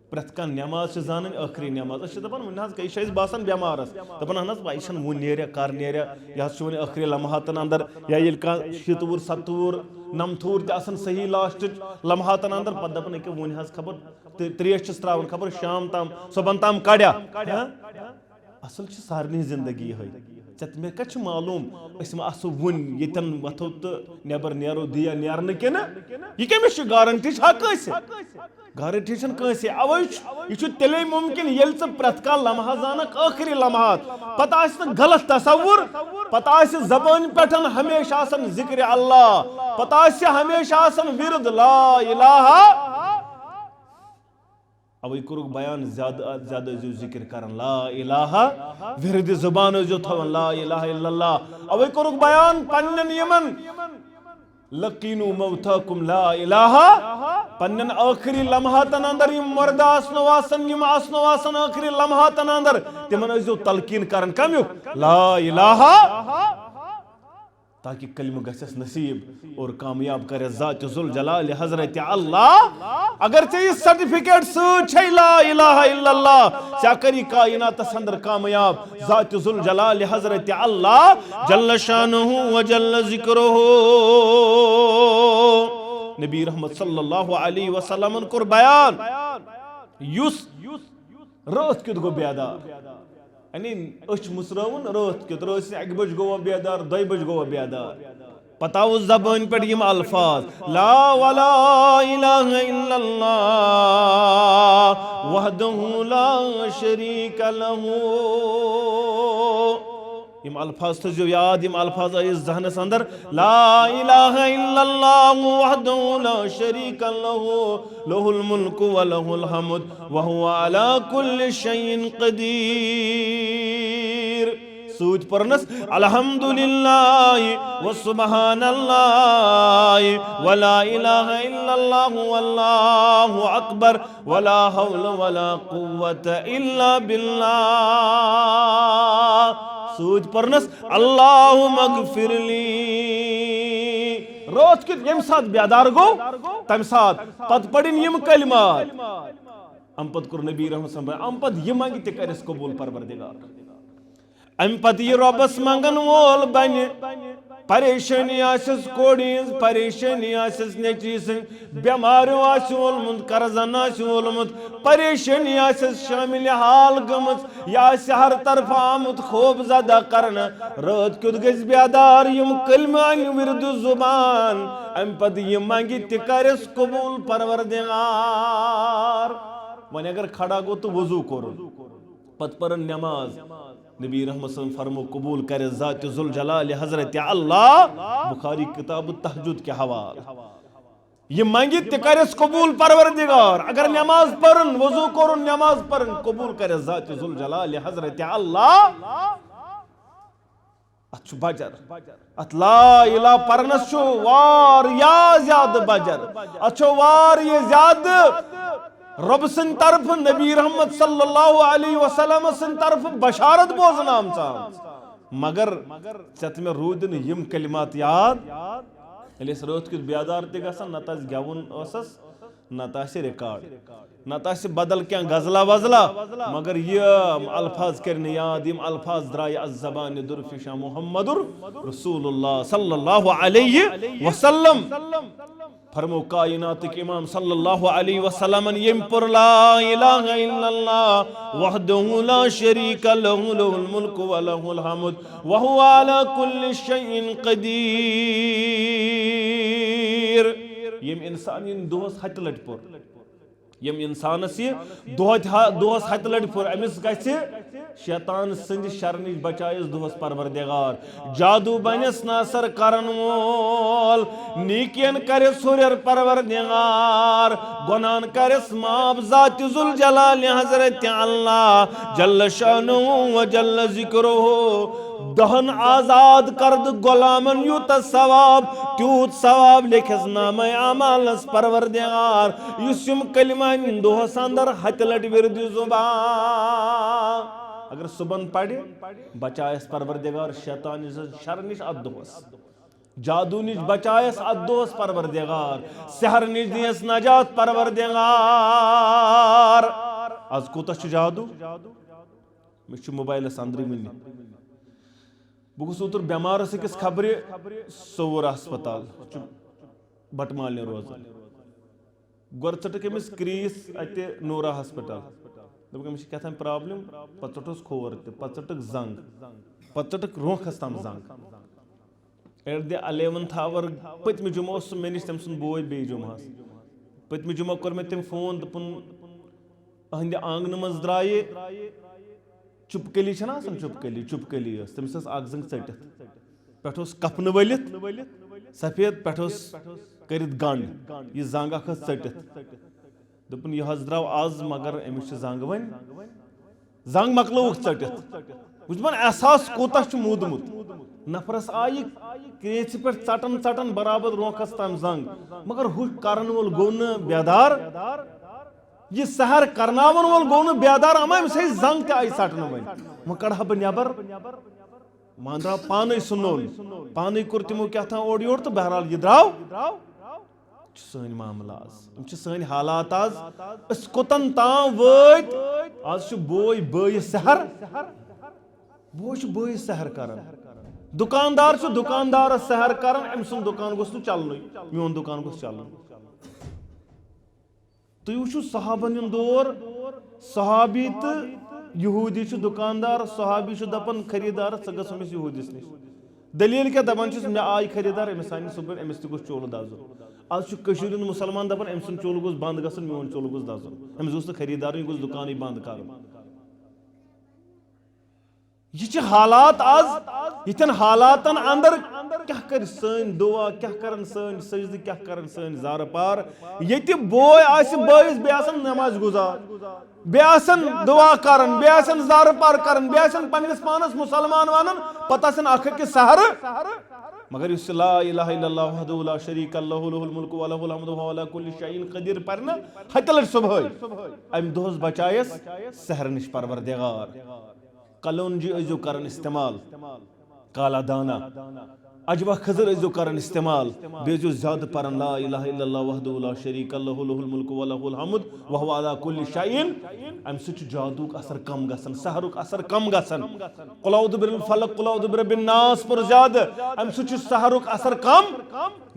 پرٛٮ۪تھ کانٛہہ نٮ۪ماز چھِ زانٕنۍ ٲخری نٮ۪ماز۔ أسۍ چھِ دَپان، وۄنۍ نہ حظ، یہِ چھِ اَسہِ باسان بٮ۪مارَس۔ دَپان، اَہن حظ، پَے چھَنہٕ وۄنۍ نیرِ کَر نیرِ، یہِ حظ چھُ وۄنۍ ٲخری لمحاتَن اَندَر، یا ییٚلہِ کانٛہہ شیٖتہٕ وُہُر، سَتہٕ وُہُر، نَمتہٕ وُہُر تہِ آسان صحیح لاسٹٕچ لمحاتَن اَندَر، پَتہٕ دَپان، أکیٛاہ وۄنۍ حظ خبر تہٕ ترٛیش چھِس ترٛاوان، خبر شام تام، صُبحن تام کڑیا۔ ہاں؟ اصل چھِ سارنٕے زندگی یِہوٚے۔ ژےٚ تہٕ مےٚ کتہِ چھُ معلوم، أسۍ ما آسو وُنہِ ییٚتٮ۪ن وۄتھو تہٕ نٮ۪بر نیرو دِیا نیرنہٕ کِنہٕ؟ یہِ کٔمِس چھُ گارنٹی چھا کٲنٛسہِ؟ گارنٹی چھَنہٕ کٲنٛسہِ۔ اوے چھُ، یہِ چھُ تیٚلے ممکن ییٚلہِ ژٕ پرٛٮ۪تھ کانٛہہ لمحہ زانکھ ٲخری لمحات۔ پتہٕ آسہِ نہٕ غلط تصور، پتہٕ آسہِ زبٲنۍ پٮ۪ٹھ ہمیشہ آسان ذکر اللہ، پتہٕ آسہِ ہمیشہ آسان ورد لا الہ۔ اوے کوٚرُکھ بیان، زیادٕ زیادٕ ٲسۍزیو ذکر کران لا الہ، ورد زبان ٲسۍزیو تھاوان لا الہ الا اللہ۔ اوے کوٚرُکھ بیان پننٮ۪ن یِمن لقینوا موتاکم لا الہ، پننٮ۪ن ٲخری لمحاتن اندر یِم مردہ آسنو آسان، یِم آسنو آسان ٲخری لمحاتن اندر، تِمن ٲسۍزیو تلقین کران کمیُک؟ لا الہ۔ تاکہ کلمہ گژھس نصیب اور کامیاب کرس ذات ذوالجلال حضرت اللہ۔ اگر ژےٚ یہِ سرٹیفکیٹ سۭتۍ چھے لا الہ الا اللہ، ژےٚ کری کائناتس اندر کامیاب ذات ذوالجلال حضرت اللہ جل شانہ و جل ذکرہ۔ نبی رحمت صلی اللہ علیہ وسلمن کوٚر بیان، یُس رٲتھ کیُتھ گوٚو بیدار۔ یعنی أچھ مُژرٲوٕن رٲتھ کیُتھ، رٲژ سٕنٛزِ اَکہِ بجہِ گوٚوا بیدار، دۄیہِ بجہِ گوٚوا بیدار۔ پتہٕ آو زبٲنۍ پٮ۪ٹھ یِم الفاظ، لا ولا الہ الا اللہ وحدہ لا شریک لہ۔ یِم الفاظ تھٲیزیو یاد، یِم الفاظ ٲیِو ذہنس اندر۔ لا الہ الا اللہ وحدہ لا شریک لہ، لہ الملک و لہ الحمد وہو علی کل شیء قدیر۔ سۭتۍ پٔرنس الحمدللہ و سبحان اللہ و لا الہ الا اللہ واللہ اکبر ولا حول ولا قوة الا باللہ۔ سۭتۍ پٔرنس اللہم اغفر لی۔ رٲژ کیُتھ ییٚمہِ ساتہٕ بیدار گوٚو، تمہِ ساتہٕ پتہٕ پٔرِن یِم کلمات۔ امہِ پتہٕ کوٚر نبی رحمت صلی اللہ علیہ وسلم، امہِ پتہٕ یہِ منگہِ تہِ کرٮ۪س قبول پروردگار۔ امہِ پتہٕ یہِ رۄبس منگن وول بنہِ۔ پریشٲنی آسٮ۪س کورِ ہٕنٛز، پریشٲنی آسٮ۪س نیٚچوِ سٕنٛز، بٮ۪ماریو آسہِ وولمُت، قرضن آسہِ وولمُت، پریشٲنی آسٮ۪س شٲمِلِ حال گٔمٕژ، یہِ آسہِ ہر طرفہٕ آمُت خوف زدہ کرنہٕ۔ رٲژ کیُتھ گژھِ بیدار، یِم کلمہٕ انہِ ورد زبان، امہِ پتہٕ یہِ منگہِ تہِ کرٮ۪س قبول پروردگار۔ وۄنۍ اگر کھڑا گوٚو تہٕ وضو کوٚرُن، پتہٕ پٔرٕن نماز۔ نبی رحمت صلی اللہ علیہ وسلم فرمو، قبول کرِ ذات ذوالجلال حضرت اللہ۔ بخاری کتاب التہجد کے حوالہ۔ یہِ منگہِ تہِ کرٮ۪س قبول پروردگار۔ اگر نماز پٔرٕن، وضو کوٚرُن، نماز پٔرٕن، قبول کرِ ذات ذوالجلال حضرت اللہ۔ اتھ چھُ بجر۔ اتھ لا الہ پرنس چھُ واریاہ زیادٕ بجر۔ اتھ چھُ واریاہ زیادٕ رۄب سٕنٛدِ طرفہٕ، نبی رحمت صلی اللہ علیہ وسلم سٕنٛدِ طرفہٕ بشارت بوزنہٕ آمژ۔ مگر ژےٚ تہٕ مےٚ روٗدۍ نہٕ یِم کلمات یاد۔ ییٚلہِ أسۍ رٲژ کیُتھ بیدار تہِ گژھان، نتہٕ آسہِ گٮ۪وُن ٲسس، نتہٕ آسہِ ریکارڈ، نتہٕ آسہِ بدل کینٛہہ غزلہ وزلہ، مگر یِم الفاظ کرِ نہٕ یاد، یِم الفاظ درٛایہِ از زبانِ درفشاں محمد رسول اللہ صلی اللہ علیہ وسلم۔ فرمو کائناتٕکۍ امام صلی اللہ علیہ وسلمن ییٚمۍ پوٚر لا الہ الا اللہ وحدہ لا شریک لہ، لہ الملک و لہ الحمد وہو علی کل شیء قدیر۔ ییٚمۍ انسان یہِ دۄہس ہتہِ لٹہِ پوٚر، ییٚمۍ انسانس یہِ دۄہس ہا-، دۄہس ہتہِ لٹہِ پوٚر، أمِس گژھِ شیطان سٕنٛدِ شرٕ نِش بچایس دۄہس پروردگار۔ جادو بنٮ۪س ناصر کرن وول، نیکین کرٮ۪س ہُرٮ۪ر پروردگار، گۄناہن کرٮ۪س معاف ذات ذوالجلال حضرت اللہ جل شانہ و جل ذکرہ۔ دہن آزاد کردٕ غلامن یوٗتاہ ثواب، تیوٗت ثواب لیکھٮ۪س نامہ اعمالس پروردگار، یُس یِم کلمہ دۄہس اندر ہتہِ لٹہِ ورد زبان۔ اگر صبحن پرِ، بچایس پروردگار شیطان سٕنٛز شرٕ نِش اتھ دۄہس، جادو نِش بچایس اتھ دۄہس پروردگار، سحر نِش دِیس نجات پروردگار۔ از کوٗتاہ چھُ جادو؟ مےٚ چھُ موبایلس اندرٕے وٕنہِ۔ بہٕ گوٚژھُس اوترٕ بٮ۪مارس أکِس خبرِ صوٚوُر ہسپتال، چھُ بٹہٕ مالنہِ روزان۔ گۄڈٕ ژٔٹٕکھ أمِس کرٛیٖس اَتہِ نوٗرا ہسپتال۔ دوٚپُکھ، أمِس چھِ کیٛاہ تام پرابلم۔ پتہٕ ژٔٹہوس کھور تہِ، پتہٕ ژٔٹٕکھ زنٛگ، پتہٕ ژٔٹٕکھ رونٛکھس تام زنٛگ۔ At the eleventh hour، پٔتمہِ جمعہ اوس سُہ مےٚ نِش، تٔمۍ سُنٛد بوے بیٚیہِ جمعہس۔ پٔتمہِ جمعہ کوٚر مےٚ تٔمۍ فون، دوٚپُن، أہنٛدِ آنٛگنہٕ منٛز درٛایہِ چُپکلی، چھَنہ آسان چُپکلی، چُپکلی ٲس، تٔمِس ٲس اَکھ زنٛگ ژٔٹِتھ، پٮ۪ٹھٕ اوس کفنہٕ ؤلِتھ سفید، پٮ۪ٹھٕ اوس کٔرِتھ گنٛڈ، یہِ زنٛگ اَکھ ٲس ژٔٹِتھ۔ دوٚپُن، یہِ حظ درٛاو آز، مگر أمِس چھِ زنٛگ وۄنۍ، زنٛگ مۄکلٲوٕکھ ژٔٹِتھ۔ وٕچھ دَپان، احساس کوٗتاہ چھُ موٗدمُت۔ نفرس آیہِ کرٛیژِ پٮ۪ٹھ ژٹان ژٹان برابر رونٛکھس تام زنٛگ، مگر ہُہ کرن وول گوٚو نہٕ بیدار۔ یہِ سحر کرناون وول گوٚو نہٕ بیدار، اما أمِس ہے زنٛگ تہِ آیہِ ژٹنہٕ وۄنۍ۔ وۄنۍ کڑٕ ہا بہٕ نٮ۪بر۔ وۄنۍ درٛاو پانے سُہ نوٚن، پانے کوٚر تِمو کیٛاہ تام اورٕ یورٕ تہٕ بہرحال یہِ درٛاو۔ چھِ سٲنۍ معاملہٕ آز، یِم چھِ سٲنۍ حالات آز۔ أسۍ کوٚتن تام وٲتۍ؟ آز چھُ بوے بٲیِس سحر، بوے چھُ بٲیِس سحر کران، دُکاندار چھُ دُکاندارس سحر کران، أمۍ سُنٛد دُکان گوٚژھ نہٕ چلنُے، میون دُکان گوٚژھ چلُن۔ تُہۍ وٕچھِو صحابن ہُنٛد دور، صحابی تہٕ یہوٗدی چھُ دُکاندار، صحابی چھُ دپان خریٖدارس، ژٕ گژھ أمِس یہوٗدِس نِش۔ دٔلیٖل کیٛاہ؟ دپان چھُس، مےٚ آے خریٖدار، أمِس آے نہٕ صُبحن، أمِس تہِ گوٚژھ چولہٕ دزُن۔ از چھُ کٔشیٖرِ ہُنٛد مُسلمان دپان، أمۍ سُنٛد چولہٕ گوٚژھ بنٛد گژھُن، میون چولہٕ گوٚژھ دزُن، أمِس گوٚژھ نہٕ خریٖدارٕے، یہِ گوٚژھ دُکانٕے بنٛد کرُن۔ یہِ چھِ حالات آز، یِتھٮ۪ن حالاتن اندر کیٛاہ کرِ سٲنۍ دُعا، کیٛاہ کرن سٲنۍ سجدٕ، کیٛاہ کرن سٲنۍ زارٕ پار۔ ییٚتہِ بوے آسہِ بٲیِس، بیٚیہِ آسن نماز گُزار، بیٚیہِ آسن دُعا کران، بیٚیہِ آسن زارٕ پار کران، بیٚیہِ آسن پننِس پانس مُسلمان ونان، پتہٕ آسن اکھ أکِس سہارٕ۔ مگر یُس یہِ لا الہ الا اللہ وحدہ لا شریک اللہ لہ الملک و لہ الحمد وہو علی کل شیء قدیر پرِ نہ، ہتہِ لٹہِ صبحٲے، امہِ دۄہس بچایس سحرٕ نِش پروردگار۔ کلونجی ٲسۍزیو کران استعمال، کالا دانا، اجوا کھٔزٕر ٲسۍزیو کران استعمال، بیٚیہِ ٲسۍزیو زیادٕ پران لا الہ الا اللہ وحدہ لا شریک اللہ لہ الملک و لہ الحمد وہو علی کل شیء۔ امہِ سۭتۍ چھُ جادوُک اثر کم گژھان، سحرُک اثر کم گژھان۔ قل اعوذ برب الفلق، قل اعوذ برب الناس پر زیادٕ، امہِ سۭتۍ چھُ سحرُک اثر کم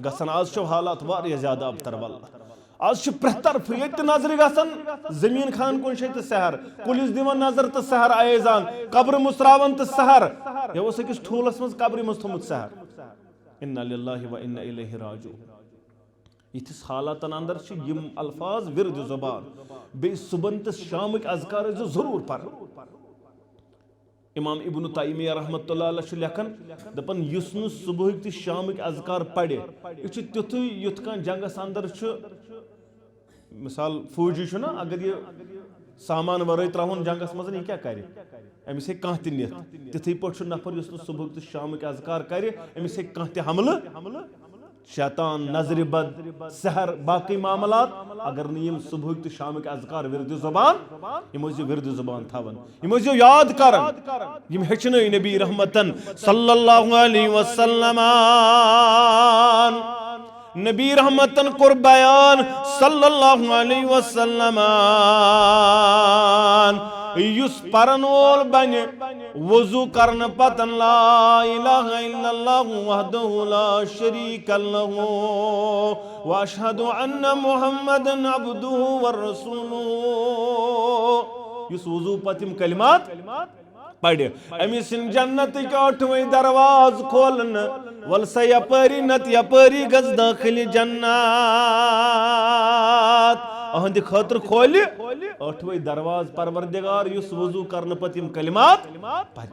گژھان۔ آز چھُ حالات واریاہ زیادٕ ابتر واللہ۔ آز چھُ پرٛٮ۪تھ طرفہٕ ییٚتہِ تہِ نظرِ گژھان، زٔمیٖن کھنان کُنہِ جایہِ تہٕ سحر، کُلِس دِوان نظر تہٕ سحر آیزان، قبرٕ مُژراوان تہٕ سحر۔ یہِ اوس أکِس ٹھوٗلس منٛز قبرِ منٛز تھوٚمُت سحر۔ انا للہ و انا الیہ راجعون۔ یِتھِس حالاتن اندر چھِ یِم الفاظ ورد زبان، بیٚیہِ صبحن تہٕ شامٕکۍ اذکار ٲسۍزیو ضروٗر پران۔ امام ابن تیمیہ رحمۃ اللہ علیہ چھُ لیکھان، دپان، یُس نہٕ صبحٕکۍ تہٕ شامٕکۍ اذکار پرِ، یہِ چھُ تیُتھُے یُتھ کانٛہہ جنگس اندر چھُ، مثال، فوجی چھُ نا، اگر یہِ سامان ورٲے تراوُن جنگس منٛز، یہِ کیٛاہ کرِ؟ أمِس ہیٚکہِ کانٛہہ تہِ نِتھ۔ تِتھٕے پٲٹھۍ چھُ نفر یُس نہٕ صبحٕکۍ تہٕ شامٕکۍ اذکار کرِ، أمِس ہیٚکہِ کانٛہہ تہِ حملہٕ۔ شیطان، نظرِ بد، سحر، باقٕے معاملات، اگر نہٕ یِم صبحٕکۍ تہٕ شامٕکۍ اذکار ورد زبان، یِم ٲسۍزیو ورد زبان تھاوان، یِم ٲسۍزیو یاد کران، یِم ہیٚچھنٲے نبی رحمتن صلی اللہ علیہ وسلم۔ نبی رحمتن کوٚر بیان صلی اللہ علیہ وسلم، یُس پرن وول بنہِ، وضو کرنہٕ پتن لا الہ الا اللہ وحدہ لا شریک لہ و اشہد ان محمدا عبدہ و رسولہ۔ یُس وضو پتہٕ یِم کلمات پرِ، أمِس یِن جنتٕکۍ ٲٹھوَے درواز کھولنہٕ، ول سا یپٲری نتہٕ یپٲری گژھ دٲخلِ جنت۔ أہنٛدِ خٲطرٕ کھولہِ ٲٹھوَے درواز پروردگار، یُس وضو کرنہٕ پتہٕ یِم کلمات پرِ۔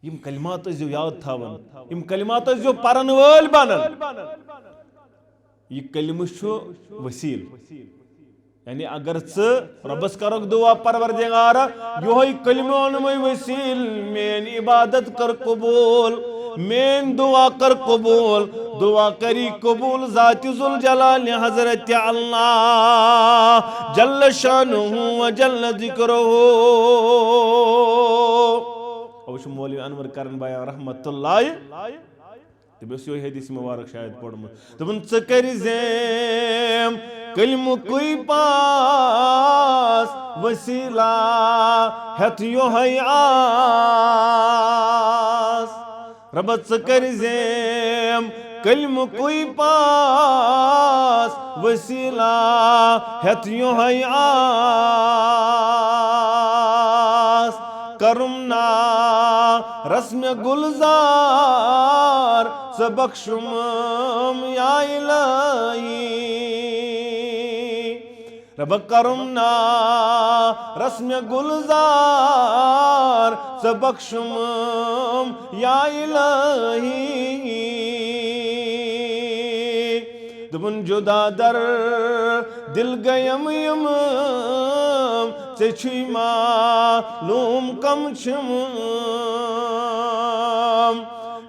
یِم کلمات ٲسۍزیو یاد تھاوان، یِم کلمات ٲسۍزیو پرن وٲلۍ بنان۔ یہِ کلمہٕ چھُ وسیٖل۔ یعنی اگر ژٕ رۄبس کرکھ دُعا، پروردگارا، یِہوٚے کلمہٕ اوٚنمَے وسیٖل، میٲنۍ عبادت کر قبوٗل، میٲنۍ دُعا کر قبوٗل، دُعا کری قبوٗل ذاتِ ذوالجلال حضرت اللہ جل شانہ و جل ذکرہ۔ اوٕ چھُ مولوی انور کرن بیان رحمت اللہ، تٔمۍ اوس یِہوٚے حدیث مبارک شاید پوٚرمُت۔ دوٚپُن، ژٕ کٔرۍ زیم کلمُکُے پاس وسیلہ ہٮ۪تھ یِہوٚے آس۔ رۄبہ، ژٕ کٔرۍ زیم کلمُکُے پاس وسیلہ ہٮ۪تھ یِہوٚے آس۔ کرم نا رسم گلزار ژٕ بخشم یا الہی۔ رۄبہ، کرم نا رسم گلزار ژٕ بخشم یا الہی۔ دوٚپُن، جدا در دل گیم یِم، ژےٚ چھُے معلوم کم چھِم۔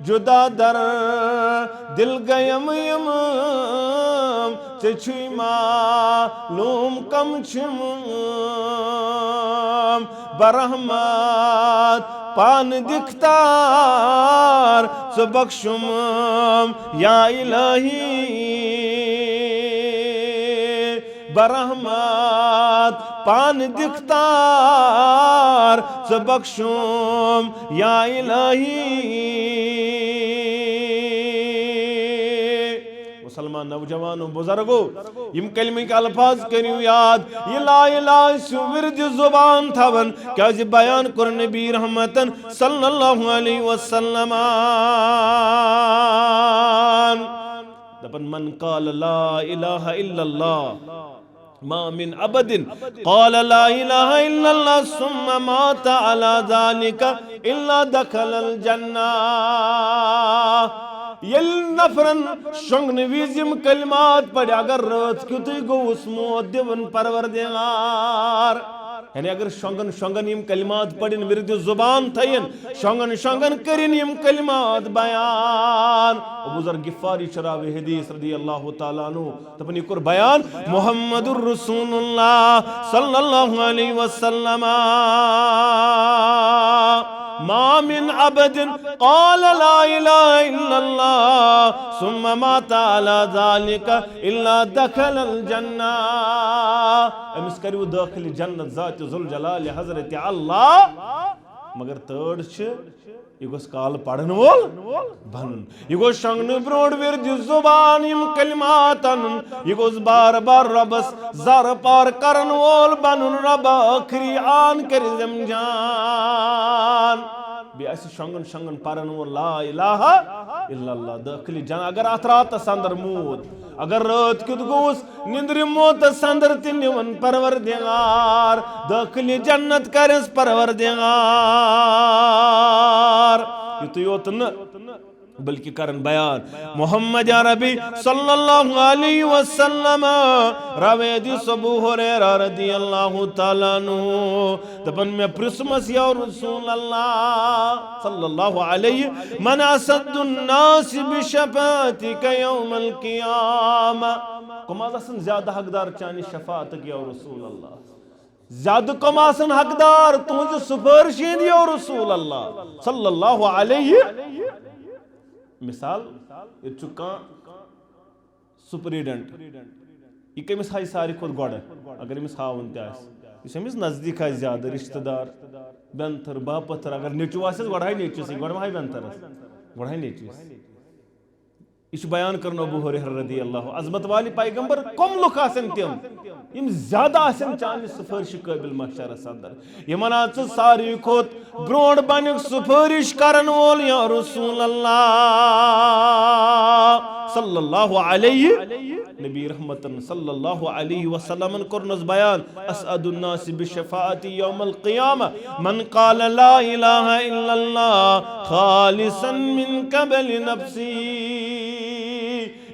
جدا در دل گیم یِم، ژےٚ چھُے معلوم کم چھِم۔ برحمت پان دِکھ تار ژٕ بخشم یا الہی۔ برحمت پان دِکھ تار ژٕ بخشم یا الہی۔ مسلمان نوجوانو، بزرگو، یِم کلمٕکۍ الفاظ کٔرِو یاد۔ یہِ لا الہ آسِو ورد زبان تھاوان، کیازِ بیان کوٚر نبی رحمتن صلی اللہ علیہ وسلم۔ دپان، من قال لا الہ الا اللہ ما من عبد قال لا إله إلا الله ثم مات على ذلك إلا دخل الجنة. ییٚلہِ نفرن شۄنٛگنہٕ وِزِ یِم کلمات پرِ، اگر رٲژ کیُتھُے گوٚوُس موت دِوُن پروردگار، یعنی اگر شۄنٛگن شۄنٛگن یِم کلمات پرن، ورد زبان تھاین، شۄنٛگن شۄنٛگن کرن یِم کلمات بیان۔ ابو ذر غفاری چھُ راوی حدیث رضی اللہ تعالیٰ عنہ، دپان، یہِ کوٚر بیان محمد رسول اللہ صلی اللہ علیہ وسلم۔ ما من عبد قال لا إله إلا الله ثم مات على ذلك إلا دخل الجنة. أمس کٔرِو دٲخل جنت ذات ذوالجلال حضرت اللہ۔ مگر تٲڑ چھِ، یہِ گوٚژھ کالہٕ پرن وول بنُن۔ یہِ گوٚژھ شۄنٛگنہٕ برونٛٹھ ورد زبان یِم کلمات انُن۔ یہِ گوٚژھ بار بار ربس زارٕ پار کرن وول بنُن۔ رب ٲخری آن کٔرِزم جان۔ بیٚیہِ آسہِ شۄنٛگُن شۄنٛگُن پرن وول لا الہ الا اللہ۔ دٲخلہِ جان اگر اتھ راتس اندر موٗد، اگر رٲتۍ کیُتھ گوٚوُس نِندرِ موتس اندر تہِ نِوَن پروردگار، دٲخلہِ جنت کرس پروردگار۔ یُتُے یوت نہٕ، بلکہ کرن بیان محمد عربی صلی اللہ علیہ وسلم، روایت ابو ہریرہ رضی اللہ تعالیٰ عنہ، دپان، مےٚ پرژھمس، یا رسول اللہ صلی اللہ علیہ، من اصد الناس بشفاعتک یوم القیامہ؟ کم از آسن زیادٕ حقدار چانہِ شفاعتک یا رسول اللہ؟ زیادٕ کم آسن حقدار تُہنزِ سفٲرشہِ ہٕنٛدِ یا رسول اللہ صلی اللہ علیہ؟ مثال، ییٚتہِ چھُ کانٛہہ سپریڈنٹ، یہِ کٔمِس ہایہِ ساروی کھۄتہٕ گۄڈٕ؟ اگر أمِس ہاوُن تہِ آسہِ، یُس أمِس نزدیٖک آسہِ زیادٕ، رشتہٕ دار، بٮ۪نتھٕر، باپتھٕر، اگر نیٚچوٗ آسٮ۪س، گۄڈٕ ہایہِ نیٚچوِسٕے، گۄڈٕ ما ہایہِ بٮ۪نتھٕرس، گۄڈٕ ہایہِ نیٚچوِس۔ یہِ چھُ بیان کران ابو ہریرہ رضی اللہ عنہ، عظمت والہِ پیغمبر کم لُکھ آسن تِم، یِم زیادٕ آسن چانہِ سفٲرشہِ قٲبل محشرس اندر۔ یِمن آو ژٕ ساروی کھۄتہٕ برونٛٹھ بنیُک سفٲرش کرن وول یا رسول اللہ صلی اللہ علیہ، نبی رحمتن صلی اللہ علیہ وسلمن کوٚرنس بیان، اسعد الناس بشفاعتی یوم القیامہ من قال لا الہ الا اللہ خالصا من قبل نفسی۔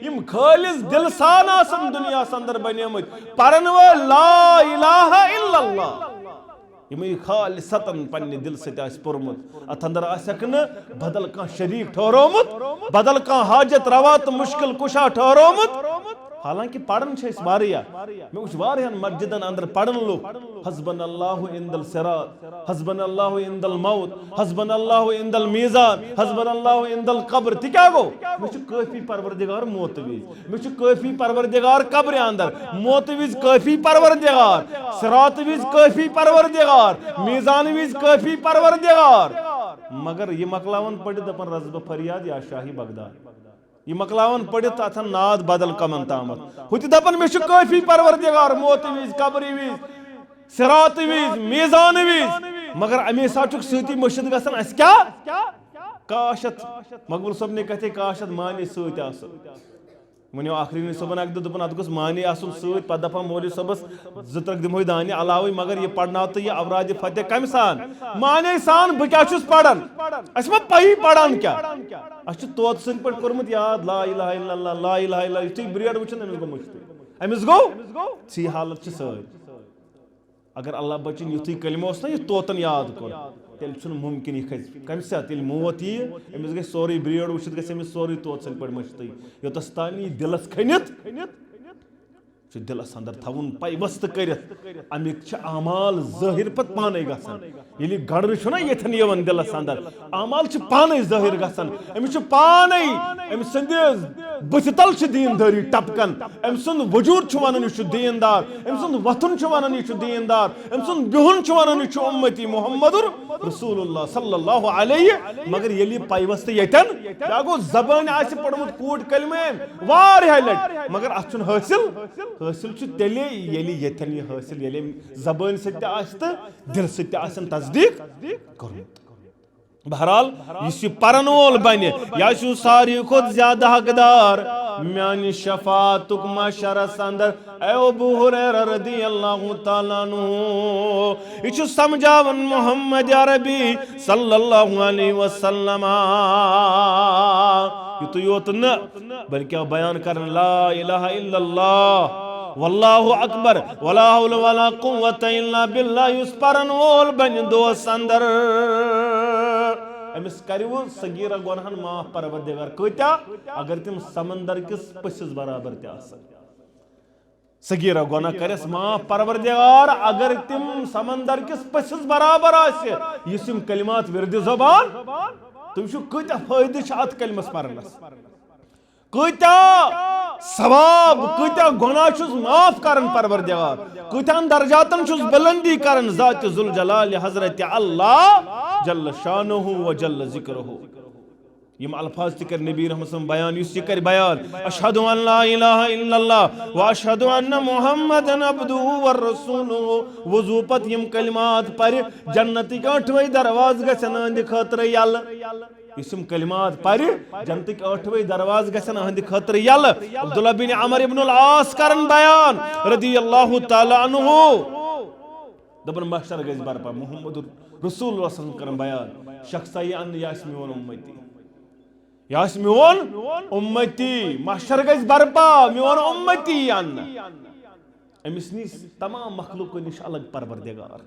یِم خالص دل سان آسن دنیاہس اندر بنیمٕتۍ، پرن وٲلۍ لا الہ الا اللہ۔ یِمے خالصتاً پننہِ دل سۭتۍ آسہِ پوٚرمُت، اتھ اندر آسٮ۪کھ نہٕ بدل کانٛہہ شریٖک ٹھہرومُت، بدل کانٛہہ حاجت روا تہٕ مشکل کشا ٹھہرومُت۔ حالانکہ پران چھِ أسۍ واریاہ، مےٚ وٕچھ واریاہن مسجدن اندر پران لُکھ، حسبنا اللہ عند الصراط، حسبنا اللہ عند الموت، حسبنا اللہ عند المیزان، حسبنا اللہ عند القبر۔ تہِ کیٛاہ گوٚو؟ مےٚ چھُ کٲفی پروردگار موتہٕ وِزِ۔ مےٚ چھُ کٲفی پروردگار قبرِ اندر، موتہٕ وِزِ کٲفی پروردگار، صراط وِزِ کٲفی پروردگار، میزان وِزِ کٲفی پروردگار۔ مگر یہِ مۄکلاوان پٔرِتھ دپان، رس بہٕ فریاد یا شاہی بغداد۔ یہِ مۄکلاوان پٔرِتھ اتھن ناد بدل کمن تامتھ۔ ہُہ تہِ دپان، مےٚ چھُ کٲفی پروردگار موتہٕ وِزِ، قبرِ وِزِ، صراط وِزِ، میزان وِزِ۔ مگر امی ساتہٕ چھُکھ سۭتی مٔشِتھ گژھان، اسہِ کیٛاہ؟ کاش اتھ مقبول صٲب نے کتھے، کاش اتھ معنی سۭتۍ آسو۔ ؤنِو آخری صٲبن اکہِ دۄہ دوٚپُن، اتھ گوٚژھ معنی آسُن سۭتۍ، پتہٕ دپان مولوی صٲبس زٕ ترٛکھ دِمہوے دانہِ علاوٕے، مگر یہِ پرناو تہٕ یہِ اوراد فتح کمہِ سان؟ معنی سان، بہٕ کیٛاہ چھُس پران؟ اسہِ ما پیی پران کیٛاہ؟ اسہِ چھُ طوطہٕ سٕنٛدۍ پٲٹھۍ کوٚرمُت یاد، لا الہ الا اللہ، لا الہ الا اللہ، یُتھُے برٛیڈ وٕچھن، أمِس گوٚو مُشتٕے۔ أمِس گوٚو؟ ژھٕے حالت چھِ سٲنۍ۔ اگر اللہ بچن یُتھُے کلمہٕ اوس نہ یُتھ طوطن یاد کوٚر، تیٚلہِ چھُنہٕ مُمکِن یہِ کھسہِ۔ کمہِ ساتہٕ ییٚلہِ موت یِیہِ، أمِس گژھِ سورُے برٛیڈ وٕچھِتھ، گژھِ أمِس سورُے طوطہٕ سٕنٛدۍ پٲٹھۍ مٔشتٕے۔ یوٚتس تام یہِ دِلس کھٔنِتھ چھُ دِلس اندر تھاوُن پیوستہٕ کٔرِتھ۔ امیِکۍ چھِ اعمال ظٲہِر پتہٕ پانے گژھان۔ ییٚلہِ یہِ گڑرٕ چھُنہ ییٚتھٮ۪ن یِوان دِلس اندر، اعمال چھِ پانے ظٲہِر گژھان۔ أمِس چھُ پانے، أمۍ سٕنٛدِ بٕتھِ تل چھِ دیٖندٲری ٹپکان۔ أمۍ سُنٛد وجوٗد چھُ ونان، یہِ چھُ دیٖندار۔ أمۍ سُنٛد وۄتھُن چھُ ونان، یہِ چھُ دیٖندار۔ أمۍ سُنٛد بِہُن چھُ ونان، یہِ چھُ اُمتی محمد رسول اللہ صلی اللہ علیہ۔ مگر ییٚلہِ یہِ پیوستہٕ ییٚتٮ۪ن، کیٛاہ گوٚو، زبٲنۍ آسہِ پوٚرمُت کوٗٹ کلمہٕ أمۍ واریاہہِ لٹہِ، مگر اتھ چھُنہٕ حٲصِل۔ حٲصِل چھُ تیٚلے، ییٚلہِ ییٚتٮ۪ن یہِ حٲصِل، ییٚلہِ أمۍ زبٲنۍ سۭتۍ تہِ آسہِ تہٕ دِلہٕ سۭتۍ تہِ آسن تصدیٖق کوٚرمُت۔ بہرحال، یُس یہِ پرن وول بنہِ، یہِ آسہِ ساروی کھۄتہٕ زیادٕ حقدار میانہِ شفاعتُک محشرس اندر۔ اے ابو ہریرہ رضی اللہ تعالیٰ عنہ، یہِ چھُ سمجھاوان محمد عربی صلی اللہ علیہ وسلم۔ یُتُے یوت نہٕ، بلکہ بیان کرن لا الہ الا اللہ، واللہ اکبر، ولا حول ولا قوت الا باللہ، یُس پرن وول بنہِ دۄہس اندر، أمِس کرِ وۄنۍ صغیرہ گۄناہن معاف پروردگار۔ کۭتیاہ؟ اگر تِم سمندر کِس پٔژھِس برابر تہِ آسن۔ صغیرہ گۄناہ کرٮ۪س معاف پروردگار، اگر تِم سمندر کِس پٔژھِس برابر آسہِ، یُس یِم کلمات وِردِ زبان، تُہۍ وٕچھِو کۭتیاہ فٲیدٕ چھِ اتھ کلمس پرنس۔ کۭتیاہ ثواب، کۭتیاہ گۄناہ چھُس معاف کران پروردگار، کۭتیاہن درجاتن چھُس بلندی کران ذات ذوالجلال حضرت اللہ جل شانہ و جل ذکرہ۔ یِم الفاظ تہِ کرِ نبی رحمت صلی اللہ علیہ وسلم بیان، یُس یہِ کرِ بیان، اشہد ان لا الہ الا اللہ و اشہد ان محمدا عبدہ و رسولہ۔ وضو پتہٕ یِم کلمات پرِ، جنتٕکۍ ٲٹھوے دروازٕ گژھن أہنٛدِ خٲطرٕ یلہٕ۔ یُس یِم کلمات پرِ، جنتٕکۍ ٲٹھوے دروازٕ گژھن أہنٛدِ خٲطرٕ یلہٕ۔ عبداللہ بن عمر ابن العاص کرن بیان رضی اللہ تعالیٰ عنہ۔ دپان محشر گژھِ برپا، محمد رسول اللہ صلی اللہ علیہ وسلم کران بیان، شخصا یہِ اننہٕ، یہِ آسہِ میون امتی، یہِ آسہِ میون امتی، محشر گژھِ برپا، میون امتی یہِ اننہٕ۔ أمِس نِش تمام مخلوقو نِش الگ پروردگار،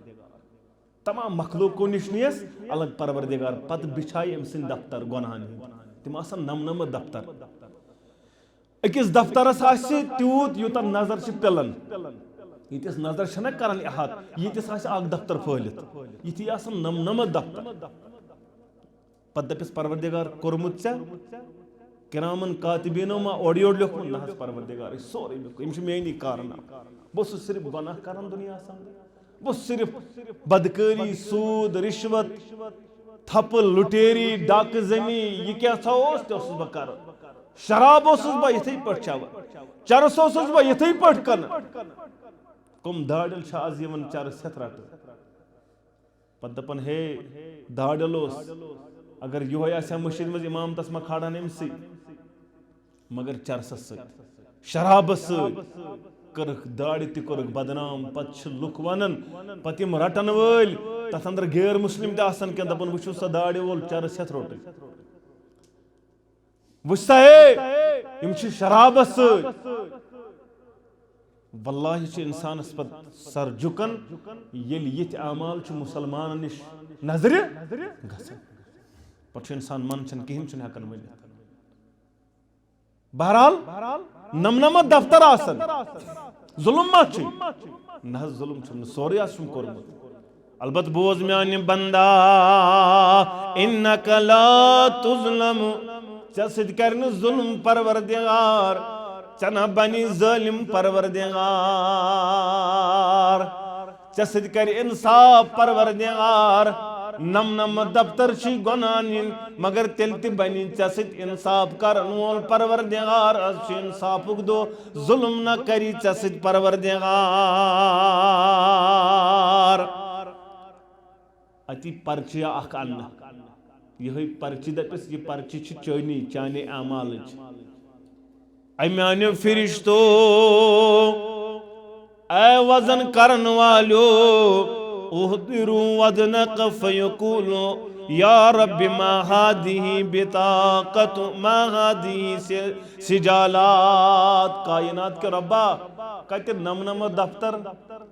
تمام مخلوقو نِش نِیَس الگ پروردگار۔ پتہٕ بِچھایہِ أمۍ سٕنٛدۍ دفتر گۄناہن ہٕنٛدۍ، تِم آسن نمنمہٕ دفتر۔ أکِس دفترس آسہِ تیوٗت یوٗتاہ نظر چھِ پِلان۔ ییٖتِس نظر چھَنہ کران احاطہٕ، ییٖتِس آسہِ اکھ دفتر پھٲلِتھ۔ یِتھی آسن نم نمتھ دفتر۔ پتہٕ دپٮ۪س پروردگار، کوٚرمُت ژےٚ کرامن کاتبینو ما اورٕ یورٕ لیوٚکھمُت؟ نہ حظ پروردگار، یہِ سورُے لیوٚکھ، یِم چھِ میٲنی کارنامہٕ۔ بہٕ اوسُس صرف گۄناہ کران دُنیاہس اندر۔ بہٕ اوسُس صرف بدکٲری، سوٗد، رِشوت، تھپہٕ، لُٹیری، ڈاکہٕ زنی، یہِ کیٛاہ سا اوس، تہِ اوسُس بہٕ کران۔ شراب اوسُس بہٕ یِتھٕے پٲٹھۍ چٮ۪وان، چرس اوسُس بہٕ یِتھٕے پٲٹھۍ کٕنان۔ کٕم داڑِل چھِ آز یِوان چرس ہٮ۪تھ رٹنہٕ؟ پتہٕ دپان، ہے، داڑِل اوس، اگر یِہوے آسہِ ہا مٔشیٖد منٛز اِمامتس ما کھالہن أمۍ سٕے؟ مگر چرسس سۭتۍ، شرابس سۭتۍ کٔرٕکھ داڑِ تہِ کوٚرُکھ بدنام۔ پتہٕ چھِ لُکھ ونان، پتہٕ یِم رٹن وٲلۍ، تتھ اندر غیر مسلم تہِ آسان کینٛہہ، دپان، وٕچھِو سا داڑِ وول چرس ہٮ۪تھ روٚٹٕے۔ وٕچھ سا ہے، یِم چھِ شرابس سۭتۍ۔ واللہ چھُ انسانس پتہٕ سر جُکان، ییٚلہِ یِتھۍ اعمال چھِ مسلمانن نِش نظرِ گژھان۔ پتہٕ چھُ انسان منٛدچھان، کِہیٖنۍ چھُنہٕ ہٮ۪کان ؤنِتھ۔ بہرحال، نمنمتھ دفتر آسن، ظلم ما چھُ؟ نہ حظ، ظلم چھُنہٕ، سورُے آسہِ چھُم کوٚرمُت۔ البتہ بوز میانہِ بندا، انک لا تظلم، ژےٚ سۭتۍ کرِ نہٕ ظلم پروردگار، ژےٚ نہ بنی ظٲلم پروردگار، ژےٚ سۭتۍ کرِ انصاف پروردگار۔ نمنمتھ دفتر چھی گۄناہن ہٕنٛدۍ، مگر تیٚلہِ تہِ بنی ژےٚ سۭتۍ انصاف کرن وول پروردگار۔ از چھُ انصافُک دۄہ، ظلم نہ کری ژےٚ سۭتۍ پروردگار۔ اتی پرچی اکھ اننہٕ۔ یِہوٚے پرچی دپٮ۪س، یہِ پرچی چھِ چٲنی، چانے اعمالٕچ۔ اے میانیو فرشتو، اے وزن کرن والیو، احضروا وزنک فیقول، یا رب ما هذه بطاقة، ما هذه س-، سجالات۔ کائنات کے ربا، کتہِ نمنمتھ دفتر،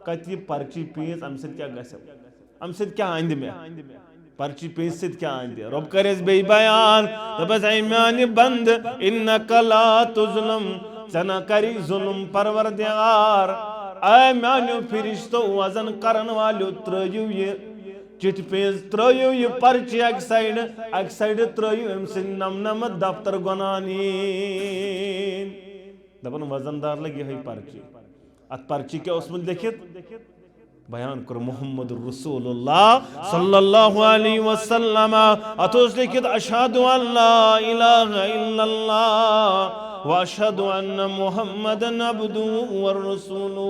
کتہِ یہِ پرچی پیٖنژ، امہِ سۭتۍ کیٛاہ گژھِ؟ امہِ سۭتۍ کیٛاہ اندِ مےٚ؟ پرچی پیٚنۍ سۭتۍ کیٛاہ اندِ؟ رۄب کرٮ۪س بیٚیہِ بیان، دوٚپس، اے میانہِ بندٕ، انک لا تظلم، ژےٚ نہ کری ظلم پروردگار۔ اے میانیو فرشتو، وزن کرن والیو، ترٲیِو یہِ چِٹھِ پیٚنٛز، ترٲیِو یہِ پرچی اکہِ سایڈٕ، اکہِ سایڈٕ ترٲیِو أمۍ سٕنٛدۍ نمنمتھ دفتر گۄناہن ہٕنٛدۍ۔ دپان، وزن دار لگہِ یِہوٚے پرچی۔ اتھ پرچی کیٛاہ اوسمُت لیکھِتھ؟ بیان کوٚر محمد رسول اللہ صلی اللہ علیہ وسلم۔ اتھ اوس لیکھِتھ، اشہد ان لا الہ الا اللہ و اشہد ان محمدا عبدہ و رسولہ۔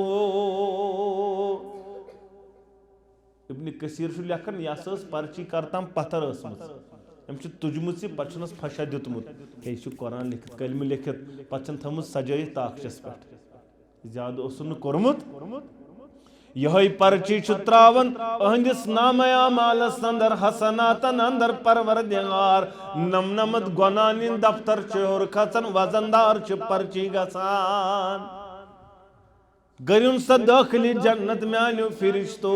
ابن کثیر چھُ لیکھان، یہِ ہسا ٲس پرچی کرتام پتھر ٲسمٕژ۔ أمۍ چھُ تُجمٕژ یہِ، پتہٕ چھُنس پھشا دیُتمُت۔ ہے، یہِ چھُ قرآن لیکھِتھ، کلمہٕ لیکھِتھ، پتہٕ چھَن تھٲومٕژ سجٲیِتھ طاقچس پٮ۪ٹھ۔ زیادٕ اوسُن نہٕ کوٚرمُت۔ یِہوٚے پرچی چھُ تراوان أہنٛدِس نامہ اعمالس اندر، حسناتن اندر، پروردگار نمنمتھ گۄناہن ہٕنٛدۍ دفتر چھِ ہیوٚر کھژان، وزن دار چھِ پرچی گژھان۔ کٔرِن سا دٲخلہِ جنت میانیو فرشتو،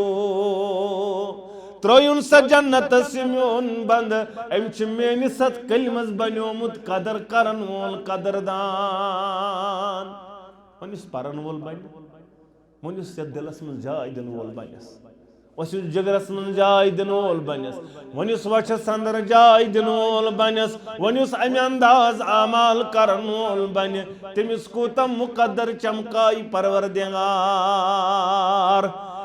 ترٲیُن سا جنتس یہِ میون بندٕ، أمۍ چھُ میٲنِس اتھ کلمس بنیومُت قدر کرن وول قدردان۔ وۄنۍ یُس پرن وول بنہِ، وۄنۍ یُس یتھ دلس منٛز جاے دِنہٕ وول بنٮ۪س، وۄنۍ یُس جگرس منٛز جاے دِنہٕ وول بنٮ۪س، وۄنۍ یُس وۄچھس اندر جاے دِنہٕ وول بنٮ۪س، وۄنۍ یُس امہِ انداز اعمال کرن وول بنہِ، تٔمِس کوٗتاہ مقدر چمکاوِ پروردگار،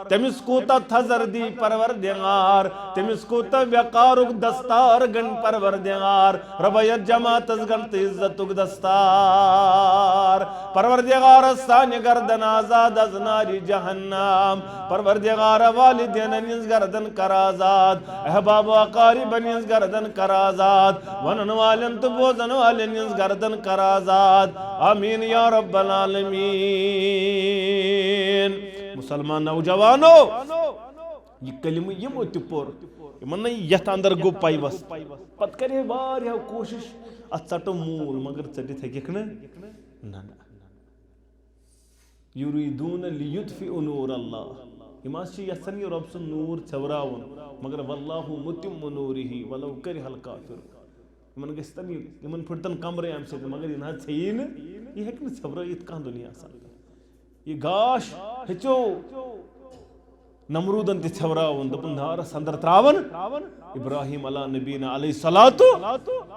تٔمِس کوٗتاہ تھزر دی پروردگار، تٔمِس کوٗتاہ وقارُک دستار گنڈِ پروردگار۔ رۄبا، یتھ جماعتس گنڈ تہٕ عزتُک دستار۔ پروردگار، سانہِ گردن آزاد از نارِ جہنم۔ پروردگار، والدینن ہٕنٛز گردن کر آزاد، احباب و اقاربن ہٕنٛز گردن کر آزاد، ونن والٮ۪ن تہٕ بوزن والٮ۪ن ہٕنٛز گردن کر آزاد۔ آمین یا رب العالمین۔ مسلمان نوجوانو، یہِ کلمہٕ یِمو تہِ پوٚر، یِمن نہٕ یتھ اندر گوٚو پیوست۔ پتہٕ کرے واریاہو کوٗشش، اتھ ژٹو موٗل، مگر ژٔٹِتھ ہیٚککھ نہٕ۔ نہ، نہ۔ یریدون لیطفئوا نور اللہ۔ یِم حظ چھِ یژھان یہِ رۄب سُنٛد نوٗر ژھٮ۪وراوُن، مگر واللہ متم نورہ ولو کرہ الکافرون۔ یِمن گژھِ تن یہِ، یِمن پھٕٹتن کمرے امہِ سۭتۍ، مگر یہِ نہ حظ ژھیٚیی نہٕ، یہِ ہیٚکہِ نہٕ ژھٮ۪ورٲیِتھ کانٛہہ دُنیاہس اندر۔ یہِ گاش ہیٚژیو نمروٗدن تہِ ژھٮ۪وراوُن، دوٚپُن، نارس اندر تراوان ابراہیم علی نبینا علیہ الصلوۃ،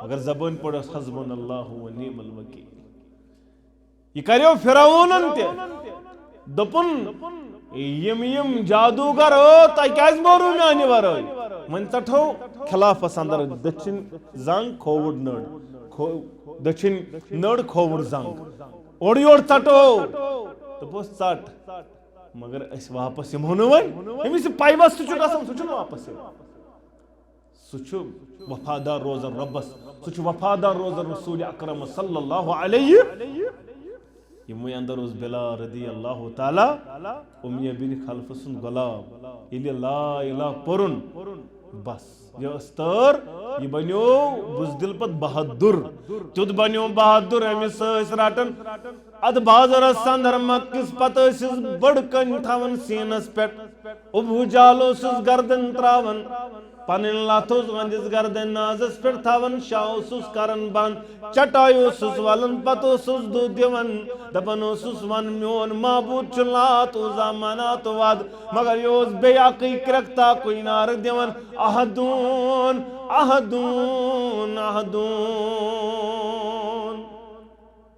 مگر زبٲنۍ پٲٹھۍ اوس حسبنا اللہ و نعم الوکیل۔ یہِ کریو فرعونن تہِ، دوٚپُن، یِم یِم جادوگر، او، تۄہہِ کیازِ مورو میانہِ ورٲے؟ وۄنۍ ژٹہو خلافس اندر دٔچھِنۍ زنگ کھووُر نٔر، کھو-، دٔچھِنۍ نٔر کھووُر زنگ، اورٕ یورٕ ژٹو۔ دوٚپُس، ژٹ۔ مگر أسۍ واپس یِمو نہٕ وۄنۍ۔ أمِس یہِ پیوست چھُ گژھان، سُہ چھُنہٕ واپس یِوان۔ سُہ چھُ وفادار روزان رۄبس، سُہ چھُ وفادار روزان رسول اکرم صلی اللہ علیہ۔ یِموٕے اندر اوس بلال رضی اللہ تعالیٰ امیہ بن خلف سُنٛد غلام۔ ییٚلہِ لا الہ پوٚرُن، بس، یہِ ٲس تٲر، یہِ بنیو بُزدِل پتہٕ بہادُر۔ تیُتھ بنیو بہادُر، أمِس ٲسۍ رٹان اتھ بازرس اندر مکس، پتہٕ ٲسِس بٔڑ کٔنۍ تھاوان سیٖنس پٮ۪ٹھ۔ ابو جہل اوسُس گردن تراوان، پنٕنۍ لتھ اوس أہنٛدِس گردن نازس پٮ۪ٹھ تھاوان، شاہ اوسُس کران بند، چٹاے اوسُس ولان، پتہٕ اوسُس دُہ دِوان، دپان اوسُس، ون میون معبود چھُ لات عزیٰ منات وَد، مگر یہِ اوس بیٚیہِ اکٕے کرٛٮ۪کھ تاکُے نعرٕ دِوان، احدون، احدون، احدون۔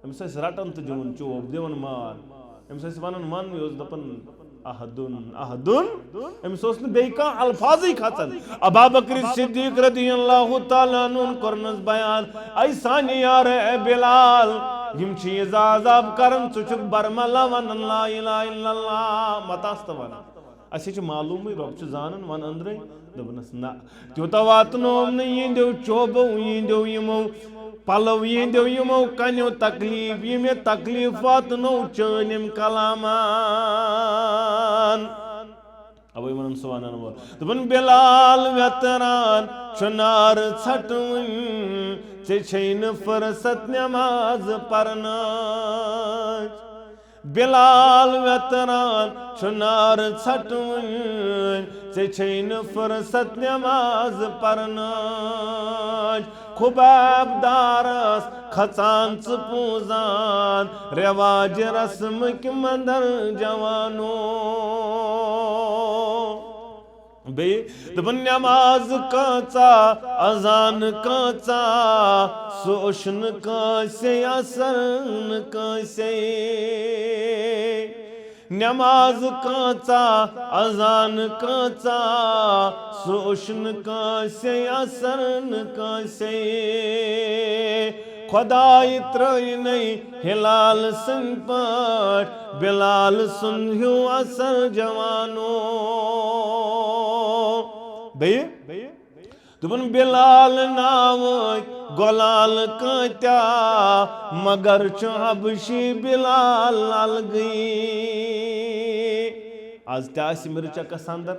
أمِس ٲسۍ رٹان تہٕ دِوان چوب، دِوان مار۔ أمِس ٲسۍ ونان، ون، یہِ اوس دپان، احدن، احدن۔ أمِس اوس نہٕ بیٚیہِ کانٛہہ الفاظٕے کھژان۔ ابابکر صدیق رضی اللہ تعالیٰ عنہُن کوٚرنس بیان، اے سانہِ یار، اے بلال، یِم چھِ یہِ عذاب کران، ژٕ چھُکھ برملا ونان لا الہ الا اللہ، متاس تہٕ ونان۔ اسہِ چھُ معلومٕے، رۄب چھُ زانان، ون أنٛدرے۔ دوٚپنس، نہ، تیوٗتاہ واتنووُم نہٕ یِہنٛدیو چوبو، یِہنٛدیو یِمو پلو، یِہنٛدیو یِمو کنیو تکلیف، یہِ مےٚ تکلیف واتنوو چٲنۍ أمۍ کلامن۔ اوے ونان سُہ ونان وول۔ دوٚپُن، بلال ویتران چھُ نار ژھٹوٕنۍ، ژےٚ چھے نہٕ فرصت نماز پرنٕچ۔ بلال ویتران چھُ نار ژھٹوٕنۍ، ژےٚ چھے نہٕ فرصت نماز پرنٕچ۔ خباب دارس کھژان ژٕ پوٗزان، رواج رسمٕکۍ مندر جوانو۔ بیٚیہِ دوٚپُن، نماز کۭژاہ، اذان کۭژاہ، سُہ اوٚش نہٕ کٲنٛسے، اثر نہٕ کٲنٛسے۔ نماز کۭژاہ، اذان کۭژاہ، سُہ اوٚش نہٕ کٲنٛسے، اثر نہٕ کٲنٛسے۔ خۄداے ترٛٲینَے ہلال سٕنٛدۍ پٲٹھۍ بلال سُنٛد ہیوٗ اصل جوانو۔ بیٚیہِ دوٚپُن، بلال ناوٕکۍ گۄلال کۭتیٛاہ، مگر چھُ حبشی بلال الگٕے۔ از تہِ آسہِ مرچکس اندر،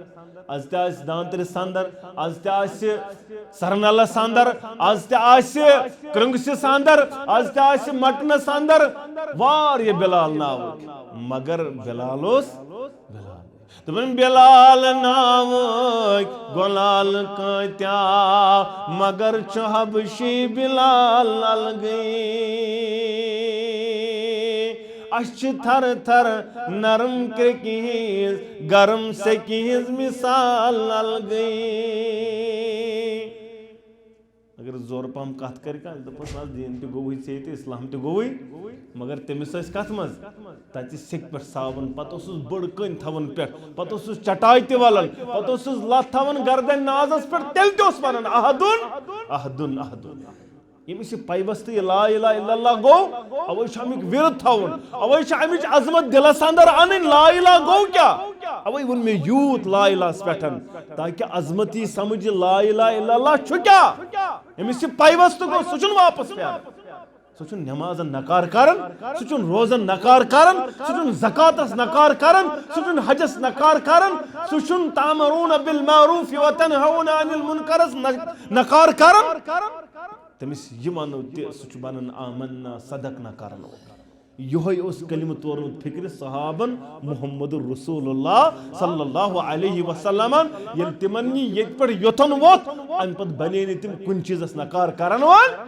از تہِ آسہِ دانترِس اندر، از تہِ آسہِ سرنلس اندر، از تہِ آسہِ کرنگسِس اندر، از تہِ آسہِ مٹنس اندر، واریاہ بلال ناوٕکۍ، مگر بلال اوس بلال۔ دوٚپُن، بلال ناوٕکۍ گۄلال کۭتیٛاہ، مگر چھُ حبشی بلال الگٕے۔ اَسہِ چھِ تھر تھر نرم کرٛیٚکہِ ہِنٛز، گرم سیٚکہِ ہِنٛز مثال الگٕے۔ اگر زورٕ پہم کتھ کرِ کانٛہہ، دوٚپُس، نہ حظ، دیٖن تہِ گوٚوٕے ژےٚ تہٕ اسلام تہِ گوٚوٕے، مگر تٔمِس ٲسۍ کتھ منٛز؟ تتہِ سیٚکہِ پٮ۪ٹھ ساوان، پتہٕ اوسُس بٔڑ کٔنۍ تھاوان پٮ۪ٹھ، پتہٕ اوسُس چٹاے تہِ ولان، پتہٕ اوسُس لتھ تھاوان گردنۍ نازس پٮ۪ٹھ، تیٚلہِ تہِ اوس ونان، احدُن، احدُن، احدُن۔ ییٚمِس یہِ پیوستہٕ یہِ لا الہ الا اللہ گوٚو، اوے چھُ امیُک ورد تھاوُن، اوے چھُ امِچ عظمت دلس اندر انٕنۍ۔ لا الہ گوٚو کیٛاہ؟ اوے ووٚن مےٚ یوٗت لا الہس پٮ۪ٹھ، تاکہِ عظمت یی سمجھ، یہِ لا الہ الا اللہ چھُ کیٛاہ؟ ییٚمِس یہِ پیوستہٕ گوٚو، سُہ چھُنہٕ واپس پھیران۔ سُہ چھُنہٕ نمازن نکار کران، سُہ چھُنہٕ روزن نکار کران، سُہ چھُنہٕ زکاتس نکار کران، سُہ چھُنہٕ حجس نکار کران، سُہ چھُنہٕ تأمرون بالمعروف وتنهون عن المنکرس نہ-، نکار کران۔ تٔمِس یہِ ونو تہِ، سُہ چھُ ونان آمنا، صدقنا کرن وول۔ یِہوٚے اوس کلمہٕ تورمُت فکرِ صحابن محمد رسول اللہ صلی اللہ علیہ وسلمن۔ ییٚلہِ تِمن یہِ ییٚتہِ پٮ۪ٹھ یوٚتن ووٚتھ، امہِ پتہٕ بنے نہٕ تِم کُنہِ چیٖزس نکار کرن وٲلۍ۔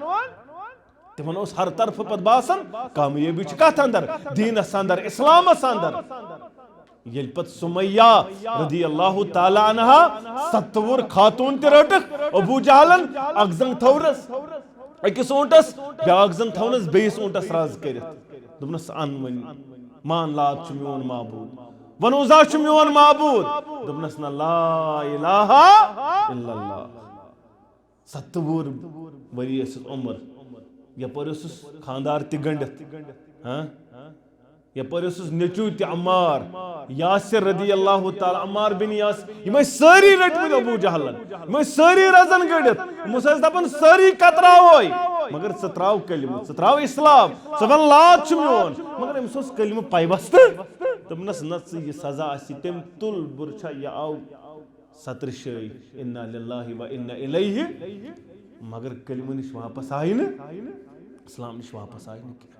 تِمن اوس ہر طرفہٕ پتہٕ باسان کامیٲبی چھِ کتھ اندر، دیٖنس اندر، اسلامس اندر۔ ییٚلہِ پتہٕ سمیہ رضی اللہ تعالیٰ عنہا ستہٕ وُہُر خاتوٗن تہِ رٔٹٕکھ، ابو جہلن اکھ زنٛگ تھٲونس أکِس اوٗنٹس، بیٛاکھ زنٛگ تھٲونس بیٚیِس اوٗنٹس رز کٔرِتھ۔ دوٚپنس، "ان وۄنۍ، مان، لات چھُ میون معبوٗد، وَن عُزا چھُ میون معبوٗد۔" دوٚپنس، "نہ، لا الہ الا اللہ۔" ستہٕ وُہُر ؤری ٲسٕس عمر، یپٲرۍ اوسُس خانٛدار تہِ گٔنٛڈِتھ، ہاں؟ یپٲرۍ اوسُس نیٚچوٗ تہِ عمار، یاسر رضی اللہ تعالیٰ، عمار بن یاسر، یِم ٲسۍ سٲری رٔٹمٕتۍ ابو جہلن، یِم ٲسۍ سٲری رزن گٔنٛڈِتھ، یِمو ٲسۍ دپان سٲری کتراوے، مگر ژٕ تراو کلمہٕ، ژٕ تراو اسلام، ژٕ ون لات چھُ میون، مگر أمِس اوس کلمہٕ پیوستہٕ۔ دوٚپنس، نہ، ژٕ یہِ سزا آسی، تٔمۍ تُل بُرٕ چھا، یہِ آو سترِ شٲہی، انا للہ و انا الیہ، مگر کلمہٕ نِش واپس آیہِ نہٕ، اسلام نِش واپس آیہِ نہٕ کینٛہہ۔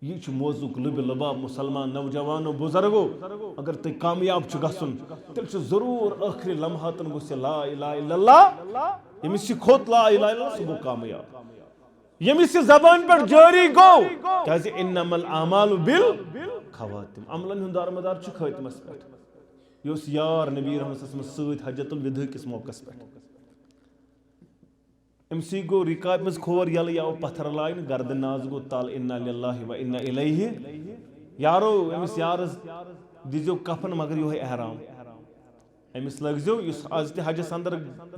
یہِ چھُ موضوعُک لُبِ لُباب، مسلمان نوجوانو، بزرگو، اگر تُہۍ کامیاب چھُ گژھُن، تیٚلہِ چھُ ضروٗر ٲخری لمحاتن گوٚژھ یہِ لا الہ الا اللہ، ییٚمِس یہِ کھوٚت لا الہ الا اللہ، سُہ گوٚو کامیاب۔ ییٚمِس یہِ زبان پٮ۪ٹھ جٲری گوٚو، کیازِ انما الاعمال بالخواتم، عملن ہُنٛد دارمدار چھُ خٲتمس پٮ۪ٹھ۔ یہِ اوس یار نبی رحمت صلی اللہ علیہ وسلم سۭتۍ حجۃ الوداع کِس موقعس پٮ۪ٹھ۔ أمۍ سٕے گوٚو رِکابہِ منٛز کھور یَلہٕ، یہِ آو پتھر لاینہٕ، گردن ناز گوٚو تل، انا للہ و انا الیہ۔ یارو، أمِس یارس دیٖزیو کفن مگر یِہوٚے احرام۔ أمِس لٲگزیو، یُس از تہِ حجس اندر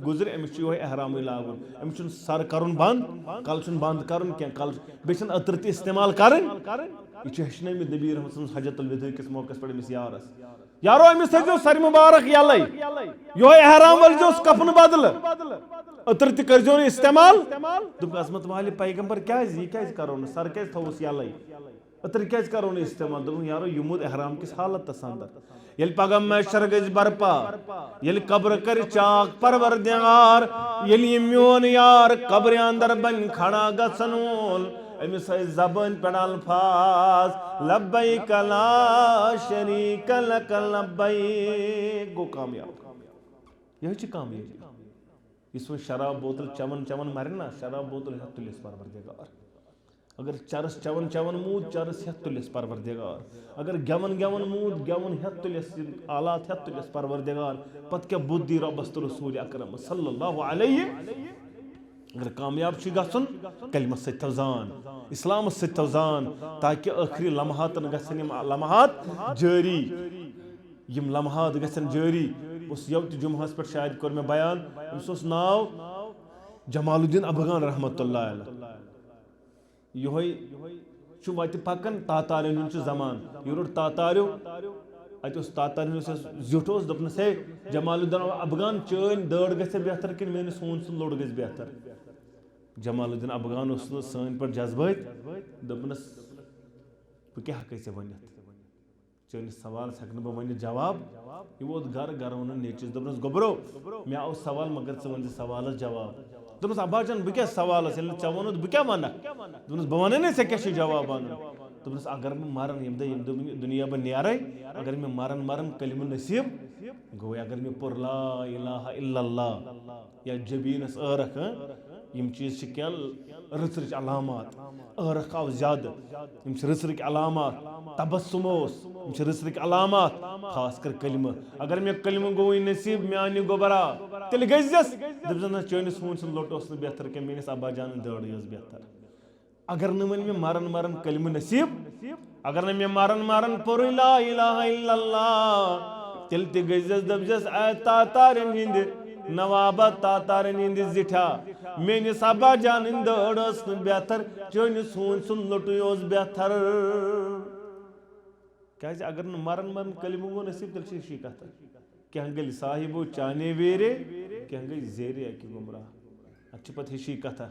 گُزرِ، أمِس چھُ یِہوٚے احرامٕے لاگُن۔ أمِس چھُنہٕ سر کرُن بند، کلہٕ چھُنہٕ بند کرُن کینٛہہ، کلہٕ چھُ، بیٚیہِ چھُنہٕ عطر تہِ استعمال کرٕنۍ۔ یہِ چھُ ہیٚچھنٲومٕتۍ نبی رحمت صلی اللہ علیہ وسلم حجۃ الوداع کِس موقعس پٮ۪ٹھ أمِس یارس۔ یارو، أمِس تھٲیزیو سرِ مبارک یَلَے۔ یِہوٚے احرام ؤلزیوس کفنہٕ بدلہٕ۔ عطر تہِ کٔرزیو نہٕ استعمال۔ دوٚپُکھ، عظمت والے پیغمبر، کیازِ؟ یہِ کیازِ کرو نہٕ؟ سر کیازِ تھووُس یَلَے؟ عطر کیازِ کرو نہٕ استعمال؟ دوٚپُن، یارو، یہِ موٗد احرام کِس حالتس اندر۔ ییٚلہِ پگاہ محشر گژھِ برپا، ییٚلہِ قبر کرِ چاک پروردگار، ییٚلہِ یہِ میون یار قبرِ اندر بنہِ کھڑا گژھن وول، أمِس ٲسۍ زبٲنۍ پٮ۪ٹھ الفاظ، لبیک لا شریک لک لبیک، گوٚو کامیاب۔ یِہوٚے چھِ کامیٲبی۔ یُس وۄنۍ شراب بوتل چٮ۪وان چٮ۪وان مرِ نا، شراب بوتل ہٮ۪تھ تُلٮ۪س پروردگار۔ اگر چرس چٮ۪وان چٮ۪وان موٗد، چرس ہٮ۪تھ تُلٮ۪س پروردگار۔ اگر گٮ۪وان گٮ۪وان موٗد، گٮ۪وُن ہٮ۪تھ تُلٮ۪س، یِم آلات ہٮ۪تھ تُلٮ۪س پروردگار۔ پتہٕ کیٛاہ بُدھ دی رۄبس تہٕ رسول اکرمس صلی اللہ علیہ۔ اگر کامیاب چھُ گژھُن، کلمس سۭتۍ تھاو زان، اسلامس سۭتۍ تھاو زان، تاکہ ٲخری لمحاتن گژھن یِم لمحات جٲری۔ یِم لمحات گژھن جٲری۔ بہٕ اوسُس یوٕ تہِ جمعہس پٮ۪ٹھ، شاید کوٚر مےٚ بیان، أمِس اوس ناو جمال الدین افغان رحمتہ اللہ علیہ۔ یِہوٚے چھُ وَتہِ پَکان، تاتارٮ۪ن ہُنٛد چھُ زمانہٕ۔ یہِ روٚٹ تاتاریو، اَتہِ اوس تاتارٮ۪ن ہُنٛد یُس زیُٹھ اوس، دوٚپنَس، "ہے، جمال الدین افغان، چٲنۍ دٲڑ گژھِ بہتر کِنہٕ میٲنِس ہوٗن سُنٛد لوٚٹ گژھِ بہتر؟" جمال الدین افغان اوس نہٕ سٲنۍ پٲٹھۍ جذبٲتۍ، دوٚپنَس، "بہٕ کیٛاہ ہٮ۪کَے ژےٚ ؤنِتھ؟" چٲنِس سوالس ہٮ۪کہٕ نہٕ بہٕ ؤنِتھ جواب۔ یہِ ووت گرٕ، گرٕ ووٚنُن نیٚچوِس، دوٚپنَس، "گوٚبرو، مےٚ آو سوال، مگر ژٕ ؤنۍ زِ سوالس جواب۔" دوٚپنَس، "ابا جان، بہٕ کیٛاہ سوالس، ییٚلہِ نہٕ ژےٚ ووٚنُتھ، بہٕ کیٛاہ وَنکھ؟" دوٚپنَس، "بہٕ وَنَے نہ ژےٚ کیٛاہ چھُے جواب وَنُن۔" دوٚپنَس، "اگر بہٕ مَرَن، ییٚمہِ دۄہ، ییٚمہِ دۄہ بہٕ دُنیا بہٕ نیرَے، اگر مےٚ مَرَن مَرَن کلمہٕ نصیٖب گوٚو، اگر مےٚ پوٚر لا الہ الا اللہ یا جبیٖنَس عٲرَکھ، ہاں، یِم چیٖز چھِ کینٛہہ رٕژ رٕژ علامات۔ عٲرَکھ آو زیادٕ، یِم چھِ رٕژ رٕکۍ علامات۔ تبسم اوس، یِم چھِ رٕژ رٕکۍ علامات، خاص کر کلمہٕ۔ اگر مےٚ کلمہٕ گوٚوٕے نصیٖب میانہِ گوٚبرا، تیٚلہِ گٔژھۍزٮ۪س، دٔپزٮ۪س، نہ، چٲنِس ہوٗنۍ سُنٛد لوٚٹ اوس نہٕ بہتر کینٛہہ، میٲنِس ابا جانٕنۍ دٲڑٕے ٲس بہتر۔ اگر نہٕ وۄنۍ مےٚ مرن مرن کلمہٕ نصیٖب، اگر نہٕ مےٚ مرن مرن پوٚرُے لا الہ الا اللہ، تیٚلہِ تہِ گٔژھۍزٮ۪س، دٔپزٮ۪س، اے تاتارٮ۪ن ہٕنٛدِ نوابہ، تاتارٮ۪ن ہٕنٛدِ زِٹھا، میٲنِس ابا جانٕنۍ دٲڑ ٲس نہٕ بہتر، چٲنِس ہوٗنۍ سُنٛد لوٚٹُے اوس بہتر۔ کیازِ اگر نہٕ مرن مرن کلمہٕ گوٚو نصیٖب، تیٚلہِ چھِ ہِشی کتھا۔ کینٛہہ گٔلۍ صاحبو چانے ویرے، کینٛہہ گٔے زیرے اکہِ گمراہ۔ اتھ چھِ پتہٕ ہِشی کتھا۔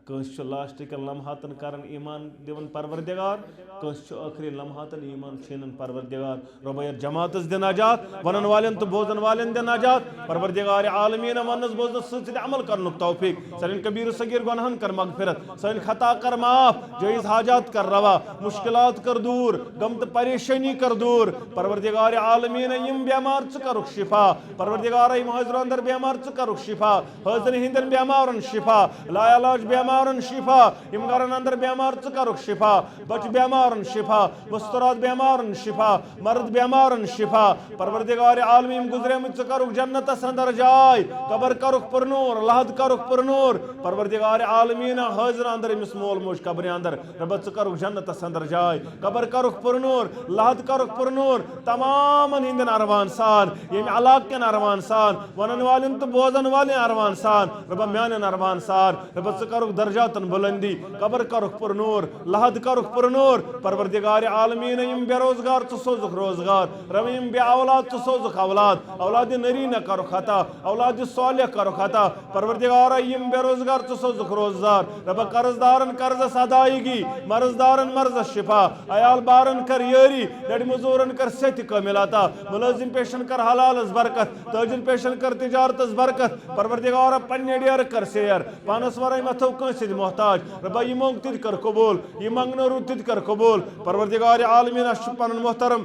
کٲنٛسہِ چھُ لاسٹ کٮ۪ن لمحاتن کران ایمان دِوان پروردگار، کٲنٛسہِ چھُ ٲخری لمحاتن ایمان چھینان پروردگار۔ رۄبا یتھ جماعتس دِ نجات، ونن والٮ۪ن تہٕ بوزن والٮ۪ن دِ نجات۔ پروردگار عالمیٖن وننس بوزنس سۭتۍ سۭتۍ عمل کرنُک توفیق۔ سانٮ۪ن کبیٖر صغیٖر گۄناہن کر مغفرت، سٲنۍ خطا کر معاف، جٲیز حاجات کر روا، مشکلات کر دوٗر، غم تہٕ پریشٲنی کر دوٗر۔ پروردگار عالمیٖن، یِم بٮ۪مار ژٕ کرُکھ شفا۔ پروردگار، یِم حٲضرو اندر بٮ۪مار ژٕ کرُکھ شفا۔ حٲضرن ہٕنٛدٮ۪ن بٮ۪مارن شفا، لا علاج بٮ۪مارن شفا، یِم گرن اندر بٮ۪مار ژٕ کرُکھ شفا۔ بچہٕ بٮ۪مارن شفا، مستورات بٮ۪مارن شفا، مرد بٮ۪مارن شفا۔ پروردگار عالم، یِم گزریمٕتۍ ژٕ کرُکھ جنتس اندر جاے، قبر کرُکھ پُرنوٗر، لحد کرُکھ پُرنوٗر۔ پروردگار عالمیٖن، حٲضرن اندر أمِس مول موج قبرِ اندر، رۄبا ژٕ کرُکھ جنتس اندر جاے، قبر کرُکھ پُرنوٗر، لحد کرُکھ پُرنوٗر۔ تمامن ہٕنٛدٮ۪ن ارواحن سان، ییٚمہِ علاقہٕ کٮ۪ن ارواحن سان، ونن والٮ۪ن تہٕ بوزن والٮ۪ن ارواحن سان، رۄبا میانٮ۪ن ارواحن سان، رۄبا ژٕ کرُکھ درجاتن بلندی، قبر کرُکھ پُرنوٗر، لحد کرُکھ پُرنوٗر۔ پروردگار عالمیٖن، یِم بے روزگار ژٕ سوزُکھ روزگار، رۄبا یِم بے اولاد ژٕ سوزُکھ اولاد، اولادِ نرینہ کرُکھ عطا، اولادِ صالح کرُکھ عطا۔ پروردگارا، یِم بے روزگار ژٕ سوزُکھ روزگار، رۄبا قرض دارن قرضس ادائیگی، مرض دارن مرضس شفا، عیال بارن کر یٲری، لڑِ مزورن کر صحتِ کامل عطا، ملٲزم پیشن کر حلالس برکت، تاجر پیشن کر تجارتس برکت۔ پروردگارا، پننہِ ڈیرٕ کر سیر، پانس ورٲے مہ تھٲو کٲنٛسہِ سۭتۍ محتاج۔ رۄبا یہِ مۄنگ تہِ تہِ کر قبول، یہِ منگنہٕ روٗد تہِ تہِ کر قبول۔ پروردگار عالمیٖن، اسہِ چھُ پنُن محترم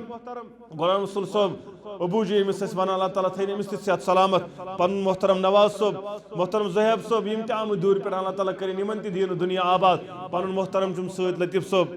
غلام رسول صٲب ابوٗ جی، أمِس ٲسۍ ونان، اللہ تعالیٰ تھٲیِن أمِس تہِ صحت سلامت۔ پنُن محترم نواز صٲب، محترم زہیب صٲب، یِم تہِ آمٕتۍ دوٗرِ پٮ۪ٹھ، اللہ تعالیٰ کٔرِنۍ یِمن تہِ دیٖن و دُنیا آباد۔ پنُن محترم چھُم سۭتۍ لطیف صٲب،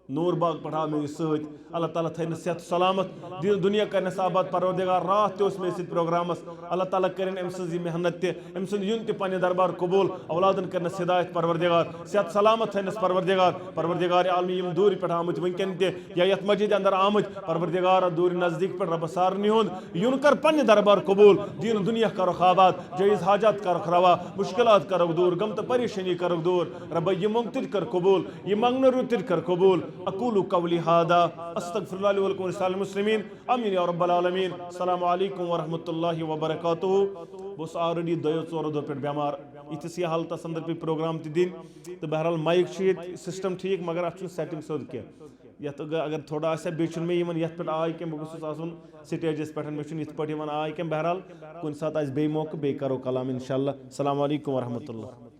نوٗر باغ پٮ۪ٹھ آو مےٚ یہِ سۭتۍ۔ اللہ تعالیٰ تھٲینَس صحت سلامت، دیٖن دُنیا کَرنَس آباد۔ پروردگار، راتھ تہِ اوس مےٚ سۭتۍ پروگرامَس۔ اللہ تعالیٰ کٔرِنۍ أمۍ سٕنٛز یہِ محنت تہِ، أمۍ سُنٛد یُن تہِ پنٛنہِ دربار قبوٗل، اولادَن کٔرنَس ہدایت۔ پروردگار، صحت سلامت تھٲینَس پروردگار۔ پروردگار عالمی، یِم دوٗرِ پٮ۪ٹھ آمٕتۍ وٕنکٮ۪ن تہِ یا یَتھ مسجدِ اندر آمٕتۍ، پروردگار، دوٗرِ نزدیٖک پٮ۪ٹھ، رۄبہ سارنٕے ہُنٛد یُن کر پنٛنہِ دربار قبوٗل، دیٖن دُنیا کَرُکھ آباد، جٲیز حاجات کَرُکھ روا، مُشکلات کَرُکھ دوٗر، غم تہٕ پریشٲنی کَرُکھ دوٗر۔ رۄبہ، یہِ مۄنگ تہِ تہِ کر قبوٗل، یہِ منٛگنہٕ روٗد تہِ تہِ کر قبوٗل۔ اقول قولی هذا، استغفر الله لي ولكم ولسائر المسلمين۔ آمین یا رب العالمین۔ السلام علیکم ورحمۃ اللہ وبرکاتہ۔ بہٕ اوسُس already دۄیو ژورو دۄہ پٮ۪ٹھ بٮ۪مار۔ یِتھِس یہِ حالتس اندر پیٚیہِ پروگرام تہِ دِنۍ۔ تہٕ بہرحال، مایِک چھُ ییٚتہِ system ٹھیٖک، مگر اتھ چھُنہٕ setting سیوٚد کینٛہہ۔ یتھ اگر، اگر تھوڑا آسہِ ہا، بیٚیہِ چھُنہٕ مےٚ یِوان یتھ پٮ۪ٹھ آے کینٛہہ، بہٕ گوٚژھُس آسُن stageس پٮ۪ٹھ، مےٚ چھُنہٕ یِتھ پٲٹھۍ یِوان آے کینٛہہ۔ بہرحال، کُنہِ ساتہٕ آسہِ بیٚیہِ موقعہٕ، بیٚیہِ کرو کلام انشاءاللہ۔ السلام علیکم ورحمۃ اللہ۔